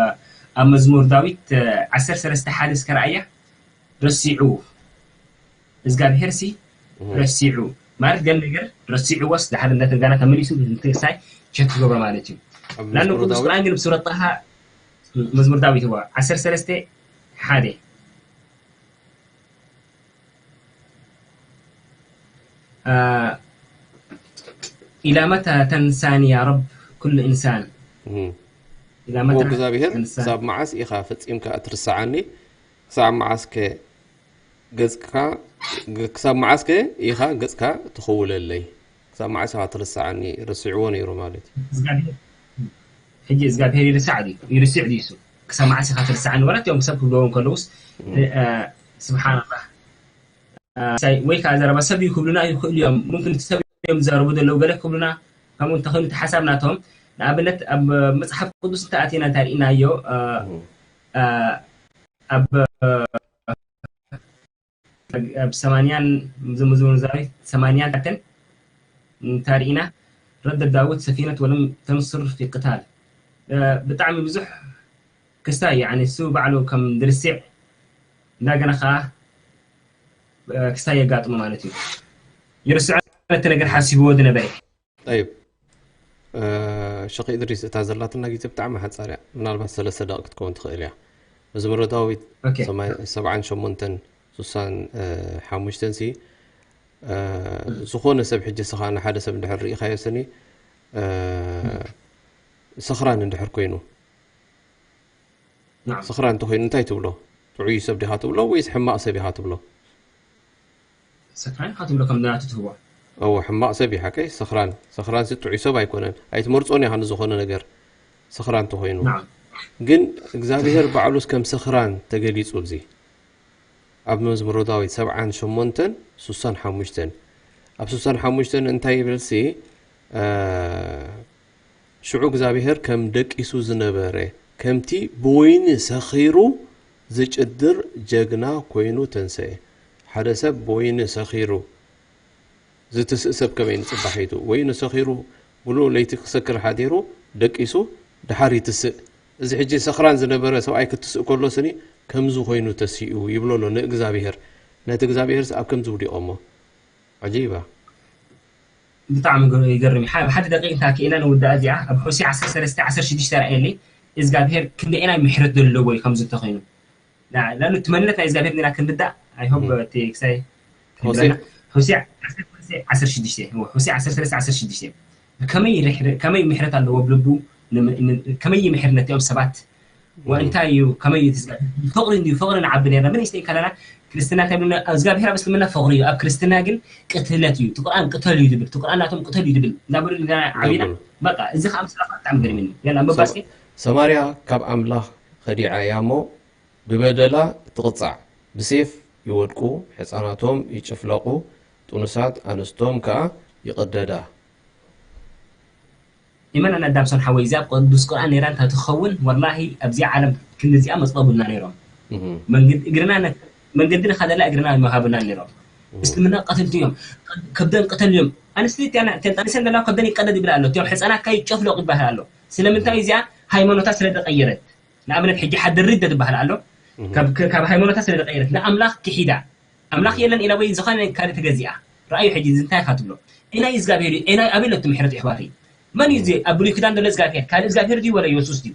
መዝሙር ዳዊት ዓሰርተ ሰለስተ ሓደ እስከ ረኣያ ረሲዑ እግዚኣብሔር ሲ ረሲዑ ማለት ገለ ነገር ረሲዑዎስ ድሓር እንዳተጋና ተመሊሱ ንትንሳይ ቸክ ትገብሮ ማለት እዩ ናኑ ቅዱስ ቁርኣን ግን ብሱረት ጣሃ መዝሙር ዳዊት እዋ ዓሰርተ ሰለስተ ሓደ آه، إلى متى تنساني يا رب كل إنسان؟ እም። إلى እሞ متى እግዚኣብሔር تنساني؟ ክሳብ መዓስ ኢኻ ፈጺምካ እትርስዓኒ? ክሳብ መዓስ ከ ገጽካ፣ ክሳብ መዓስ ከ ኢኻ ገጽካ ትኽውለለይ? ክሳብ መዓስ ኢኻ ትርስዓኒ? ረሲዕዎ ነይሩ ማለት እዩ። እግዚኣብሔር ሕጂ እግዚኣብሔር ይርስዕ ድዩ? ይርስዕ ድዩ እሱ? ክሳብ መዓስ ኢኻ ትርስዓኒ? ወላ እቲኦም ሰብ ክብልዎም ከለውስ፣ እ፣ ስብሓንላህ። እ፣ ሳይ-፣ ወይ ከዓ ዘረባ ሰብ እዩ ክብሉና ይኽእሉ እዮም። ሙምክን እቲ ሰብ እዮም ዝዛረቡ ዘለዉ ገለ ክብሉና፣ ከምኡ እንተኾይኑ እቲ ሓሳብ ናቶም። ንኣብነት ኣብ መጽሓፍ ቅዱስ እንተኣቲና እንተሪእናዮ፣ እ፣ እ፣ ኣብ ኣብ ሰማንያን ዝምዝምዛዊ ሰማንያን ታትን እንተሪእና ረደ ዳውድ ሰፊነት ወለም ተንስር ፊ ቅታል። እ፣ ብጣዕሚ ብዙሕ ክስታይ፣ ያኒ፣ እሱ ባዕሉ ከም ድርሲዕ እንዳገና ከዓ፣ እ፣ ክስታይ የጋጥሞ ማለት እዩ። ይርስዖ ነቲ ነገር ሓሲብዎ ዝነበረ። ጠይብ፣ እ፣ ሸኽ ኢድሪስ፣ እታ ዘላትና ግዜ ብጣዕሚ ሓጻር እያ። ምናልባት ሰለስተ ደቂቅ ክትከውን ትኽእል እያ። መዝሙረ ዳዊት ኦኬ። ሰማን-፣ ሰብዓን ሸሞንተን ሱሳን፣ እ፣ ሓሙሽተን ሲ፣ እ፣ ዝኾነ ሰብ ሕጂ ስኻ ንሓደ ሰብ እንድሕር ርኢኻዮ ስኒ፣ እ፣ ሰኽራን እንድሕር ኮይኑ፣ ናም። ሰኽራን እንተኾይኑ እንታይ ትብሎ? ጥዑይ ሰብ ዲኻ ትብሎ ወይስ ሕማቕ ሰብ ኢኻ ትብሎ? ሰክራን ኢኻ ትብሎ ከም ናቱ ትህቦ። እወ፣ ሕማቕ ሰብ እዩ ሓቀይ። ሰኽራን፣ ሰኽራን ሲ ጥዑይ ሰብ ኣይኮነን። ኣይትመርጾን ኢኻ ንዝኾነ ነገር ሰኽራን እንተኾይኑ። ናም። ግን እግዚኣብሔር ባዕሉስ ከም ሰኽራን ተገሊጹ ኣብዚ ኣብ መዝሙረ ዳዊት ሰብዓን ሸሞንተን ሱሳን ሓሙሽተን። ኣብ ሱሳን ሓሙሽተን እንታይ ይብል ሲ፣ እ፣ ሽዑ እግዚኣብሔር ከም ደቂሱ ዝነበረ፣ ከምቲ ብወይኒ ሰኺሩ ዝጭድር ጀግና ኮይኑ ተንሰኤ። ሓደ ሰብ ብወይኒ ሰኺሩ ዝትስእ ሰብ ከመይ ንጽባሒቱ? ወይኒ ሰኺሩ ምሉእ ለይቲ ክሰክር ሓዲሩ ደቂሱ ድሓር ይትስእ። እዚ ሕጂ ሰኽራን ዝነበረ ሰብኣይ ክትስእ ከሎ ስኒ ከምዚ ኮይኑ ተሲኡ ይብሎ ኣሎ ንእግዚኣብሔር። ነቲ እግዚኣብሔርስ ኣብ ከምዚ ውዲቖሞ። ዓጂባ። ብጣዕሚ ገ-፣ ይገርም እዩ። ሓ-፣ ሓደ ደቂቕ እንተ ኣኪእና ንውዳእ እዚኣ፣ ኣብ ሆሴዕ ዓሰርተ ሰለስተ ዓሰርተ ሽዱሽተ ርኣየለይ። እግዚኣብሔር ክንደየናይ ምሕረት ዘለዎ እዩ ከምዚ እንተኾይኑ። ና-፣ ላሉ እቲ መንነት ናይ እግዚኣብሔር ዲና ክንርዳእ፣ I hope እም። እቲ ክሳይ ሆሴዕ ክንብለና። ሆሴዕ ዓሰርተ ሰለስተ ዓሰርተ ሽዱሽተ፣ እወ፣ ሆሴዕ ዓሰርተ ሰለስተ ዓሰርተ ሽዱሽተ። ከመይ ይርሕር-፣ ከመይ ምሕረት ኣለዎ ብልቡ፣ ን-፣ ን-፣ ከመይ ይምሕር ነቲኦም ሰባት፣ እም። ወእንታይ እዩ፣ ከመይ እዩ ትዝጋ-፣ ፍቕሪ እንድዩ፣ ፍቕሪ ንዓቢ ነርና። ምን ይስተይ ከለና፣ ክርስትና እንታይ ብልና፣ እግዚኣብሔር ኣብ እስልምና ፍቕሪ እዩ፣ ኣብ ክርስትና ግን ቅትለት እዩ፣ እቲ ቁርኣን ቅተል እዩ ዝብል፣ እቲ ቁርኣን ናቶም ቅተል እዩ ዝብል፣ እናበሉ ኢና ዓቢና። ዘብሉ። በቃ፣ እዚ ከዓ ምስላ ብጣዕሚ ገርሚኒ። ያላ፣ መባስኬ። ሰማርያ ካብ ኣምላኽ ኸዲዓ እያ እሞ፣ ብበደላ ትቕጻዕ። ብሴፍ ይወድቁ፣ ሕፃናቶም ይጭፍለቑ፣ ጥኑሳት ኣንስቶም ከኣ ይቕደዳ። ኢመን ኣነ ዳምሶን ሓወይ፣ እዚኣ ኣብ ቅዱስ ቁርኣን ነይራ እንተትኸውን፣ ወላሂ ኣብዚኣ ዓለም ክንዲዚኣ መጽበቡልና ነይሮም። እህ። መንገዲ እግርና ነ-፣ መንገዲ ንኸደላ እግርና መሃቡና ነይሮም። እስልምና ቀትልቲ እዮም። ከብደን ቅተል እዮም። ኣንስተይቲ ኣነ፣ እተን ጠኒሰን ዘለዋ ከብደን ይቀደድ ይብላ ኣሎ። እቲኦም ሕፃናት ካይ ጨፍለቑ ይባሃል ኣሎ። ስለምንታይ? እዚኣ ሃይማኖታ ስለ ተቐየረት። ንኣብነት ሕጂ ሓደ ሪደ ትባሃል ኣሎ። ካብ፣ ካብ ሃይማኖታ ስለ ተቐየረት፣ ንኣምላኽ ክሒዳ። ኣምላኽ የለን ኢላ ወይ ዝኾነ ካልእ ተገዚኣ። ረኣዩ ሕጂ እዚ እንታይ ኢኻ ትብሎ? ኤናይ እግዚኣብሔር እዩ፣ ኤናይ ኣበይ ኣሎ እቲ ምሕረት የሕዋተይ? መን እዩ እዚ ኣብ ብሉይ ኪዳን ዘሎ እግዚኣብሔር? ካልእ እግዚኣብሔር ድዩ ወላ የሱስ ድዩ?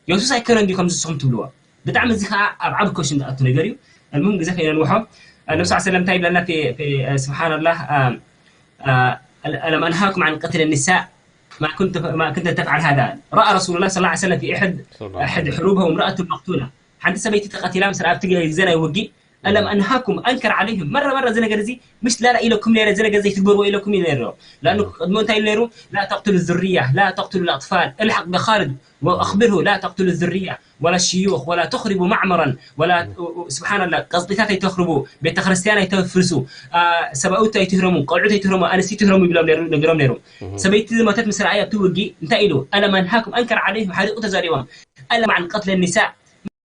የሱስ ኣይኮነን ድዩ ከምዚ ንስኹም ትብልዎ? ብጣዕሚ እዚ ከዓ ኣብ ዓቢ ኮሽን ዝኣቱ ነገር እዩ። المهم ግዜ ከይነንውሖ፣ ነብስ ሰለም እንታይ ይብለና? في، في، ስብሓንላህ፣ አ፣ አ፣ ألم أنهاكم عن قتل النساء ما كنت، ما كنت تفعل هذا. رأى رسول الله صلى الله عليه وسلم في أحد، صلى الله عليه أحد وسلم. حروبه امرأة مقتولة. ሓንቲ ሰበይቲ ተቐቲላ ምስ ኣብ ትግ-፣ ግዜ ናይ ውጊእ ألم أنهاكم، أنكر عليهم مرة مرة እዚ ነገር እዚ ምሽ ላላ ኢለኩም ነይረ፣ እዚ ነገር ዘይትግበርዎ ኢለኩም እዩ ነይሩ። لأنه ቅድሞ እንታይ ኢሉ ነይሩ? لا تقتلوا الذرية، لا تقتلوا الأطفال، الحق بخالد وأخبره لا تقتلوا الذرية ولا الشيوخ ولا تخربوا معمرا ولا، ስብሓንላ፣ ቀጽሪታት ኣይተኽርቡ፣ ቤተ ክርስቲያን ኣይተፍርሱ፣ አ፣ ሰብኣውት ኣይትህረሙ፣ ቆልዑት ኣይትህረሙ፣ ኣንስቲ ትህረሙ ይብሎም ነይሩ፣ ነግሮም ነይሩ። ሰበይቲ ዝሞተት ምስ ረኣየ ኣብቲ ውጊእ እንታይ ኢሉ? ألم أنهاكم، أنكر عليهم، ሓሪቑ ተዛሪቦም። ألم عن قتل النساء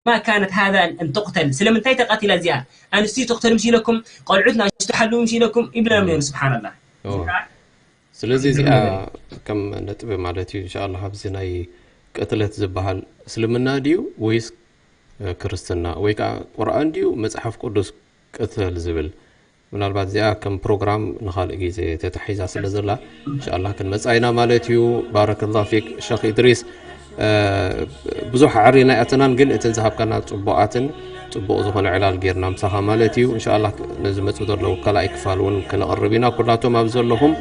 ما كانت هذا أن تقتل، ስለምንታይ ተቐቲላ እዚኣ? ኣንስቲ ትቕተሉ ምሽ ኢለኩም፣ ቆልዑት ናሽቱ ሓልዉ ምሽ ኢለኩም ይብሎም ነይሩ። ስብሓንላ። ኦ። ስለዚ እዚኣ ከም ነጥቢ ማለት እዩ። እንሻላ ኣብዚ ናይ ቅትለት ዝበሃል እስልምና ድዩ ወይስ፣ እ፣ ክርስትና? ወይ ከዓ ቁርኣን ድዩ መጽሓፍ ቅዱስ ቅተል ዝብል? ምናልባት እዚኣ ከም ፕሮግራም ንኻልእ ግዜ ተታሒዛ ስለ ዘላ እንሻላ ክንመጻ ኢና ማለት እዩ። ባረከላ ፊክ ሸኽ ኢድሪስ። እ፣ ብዙሕ ኣዕሪና ኣይኣተናን፣ ግን እተን ዝሃብካና ጽቡቓትን ጽቡቕ ዝኾነ ዕላል ጌርና ምሳኻ ማለት እዩ። እንሻኣላ ነዚ መጽእ ዘሎ ካልኣይ ክፋል እውን ክነቕርብ ኢና። ኩላቶም ኣብ ዘለኹም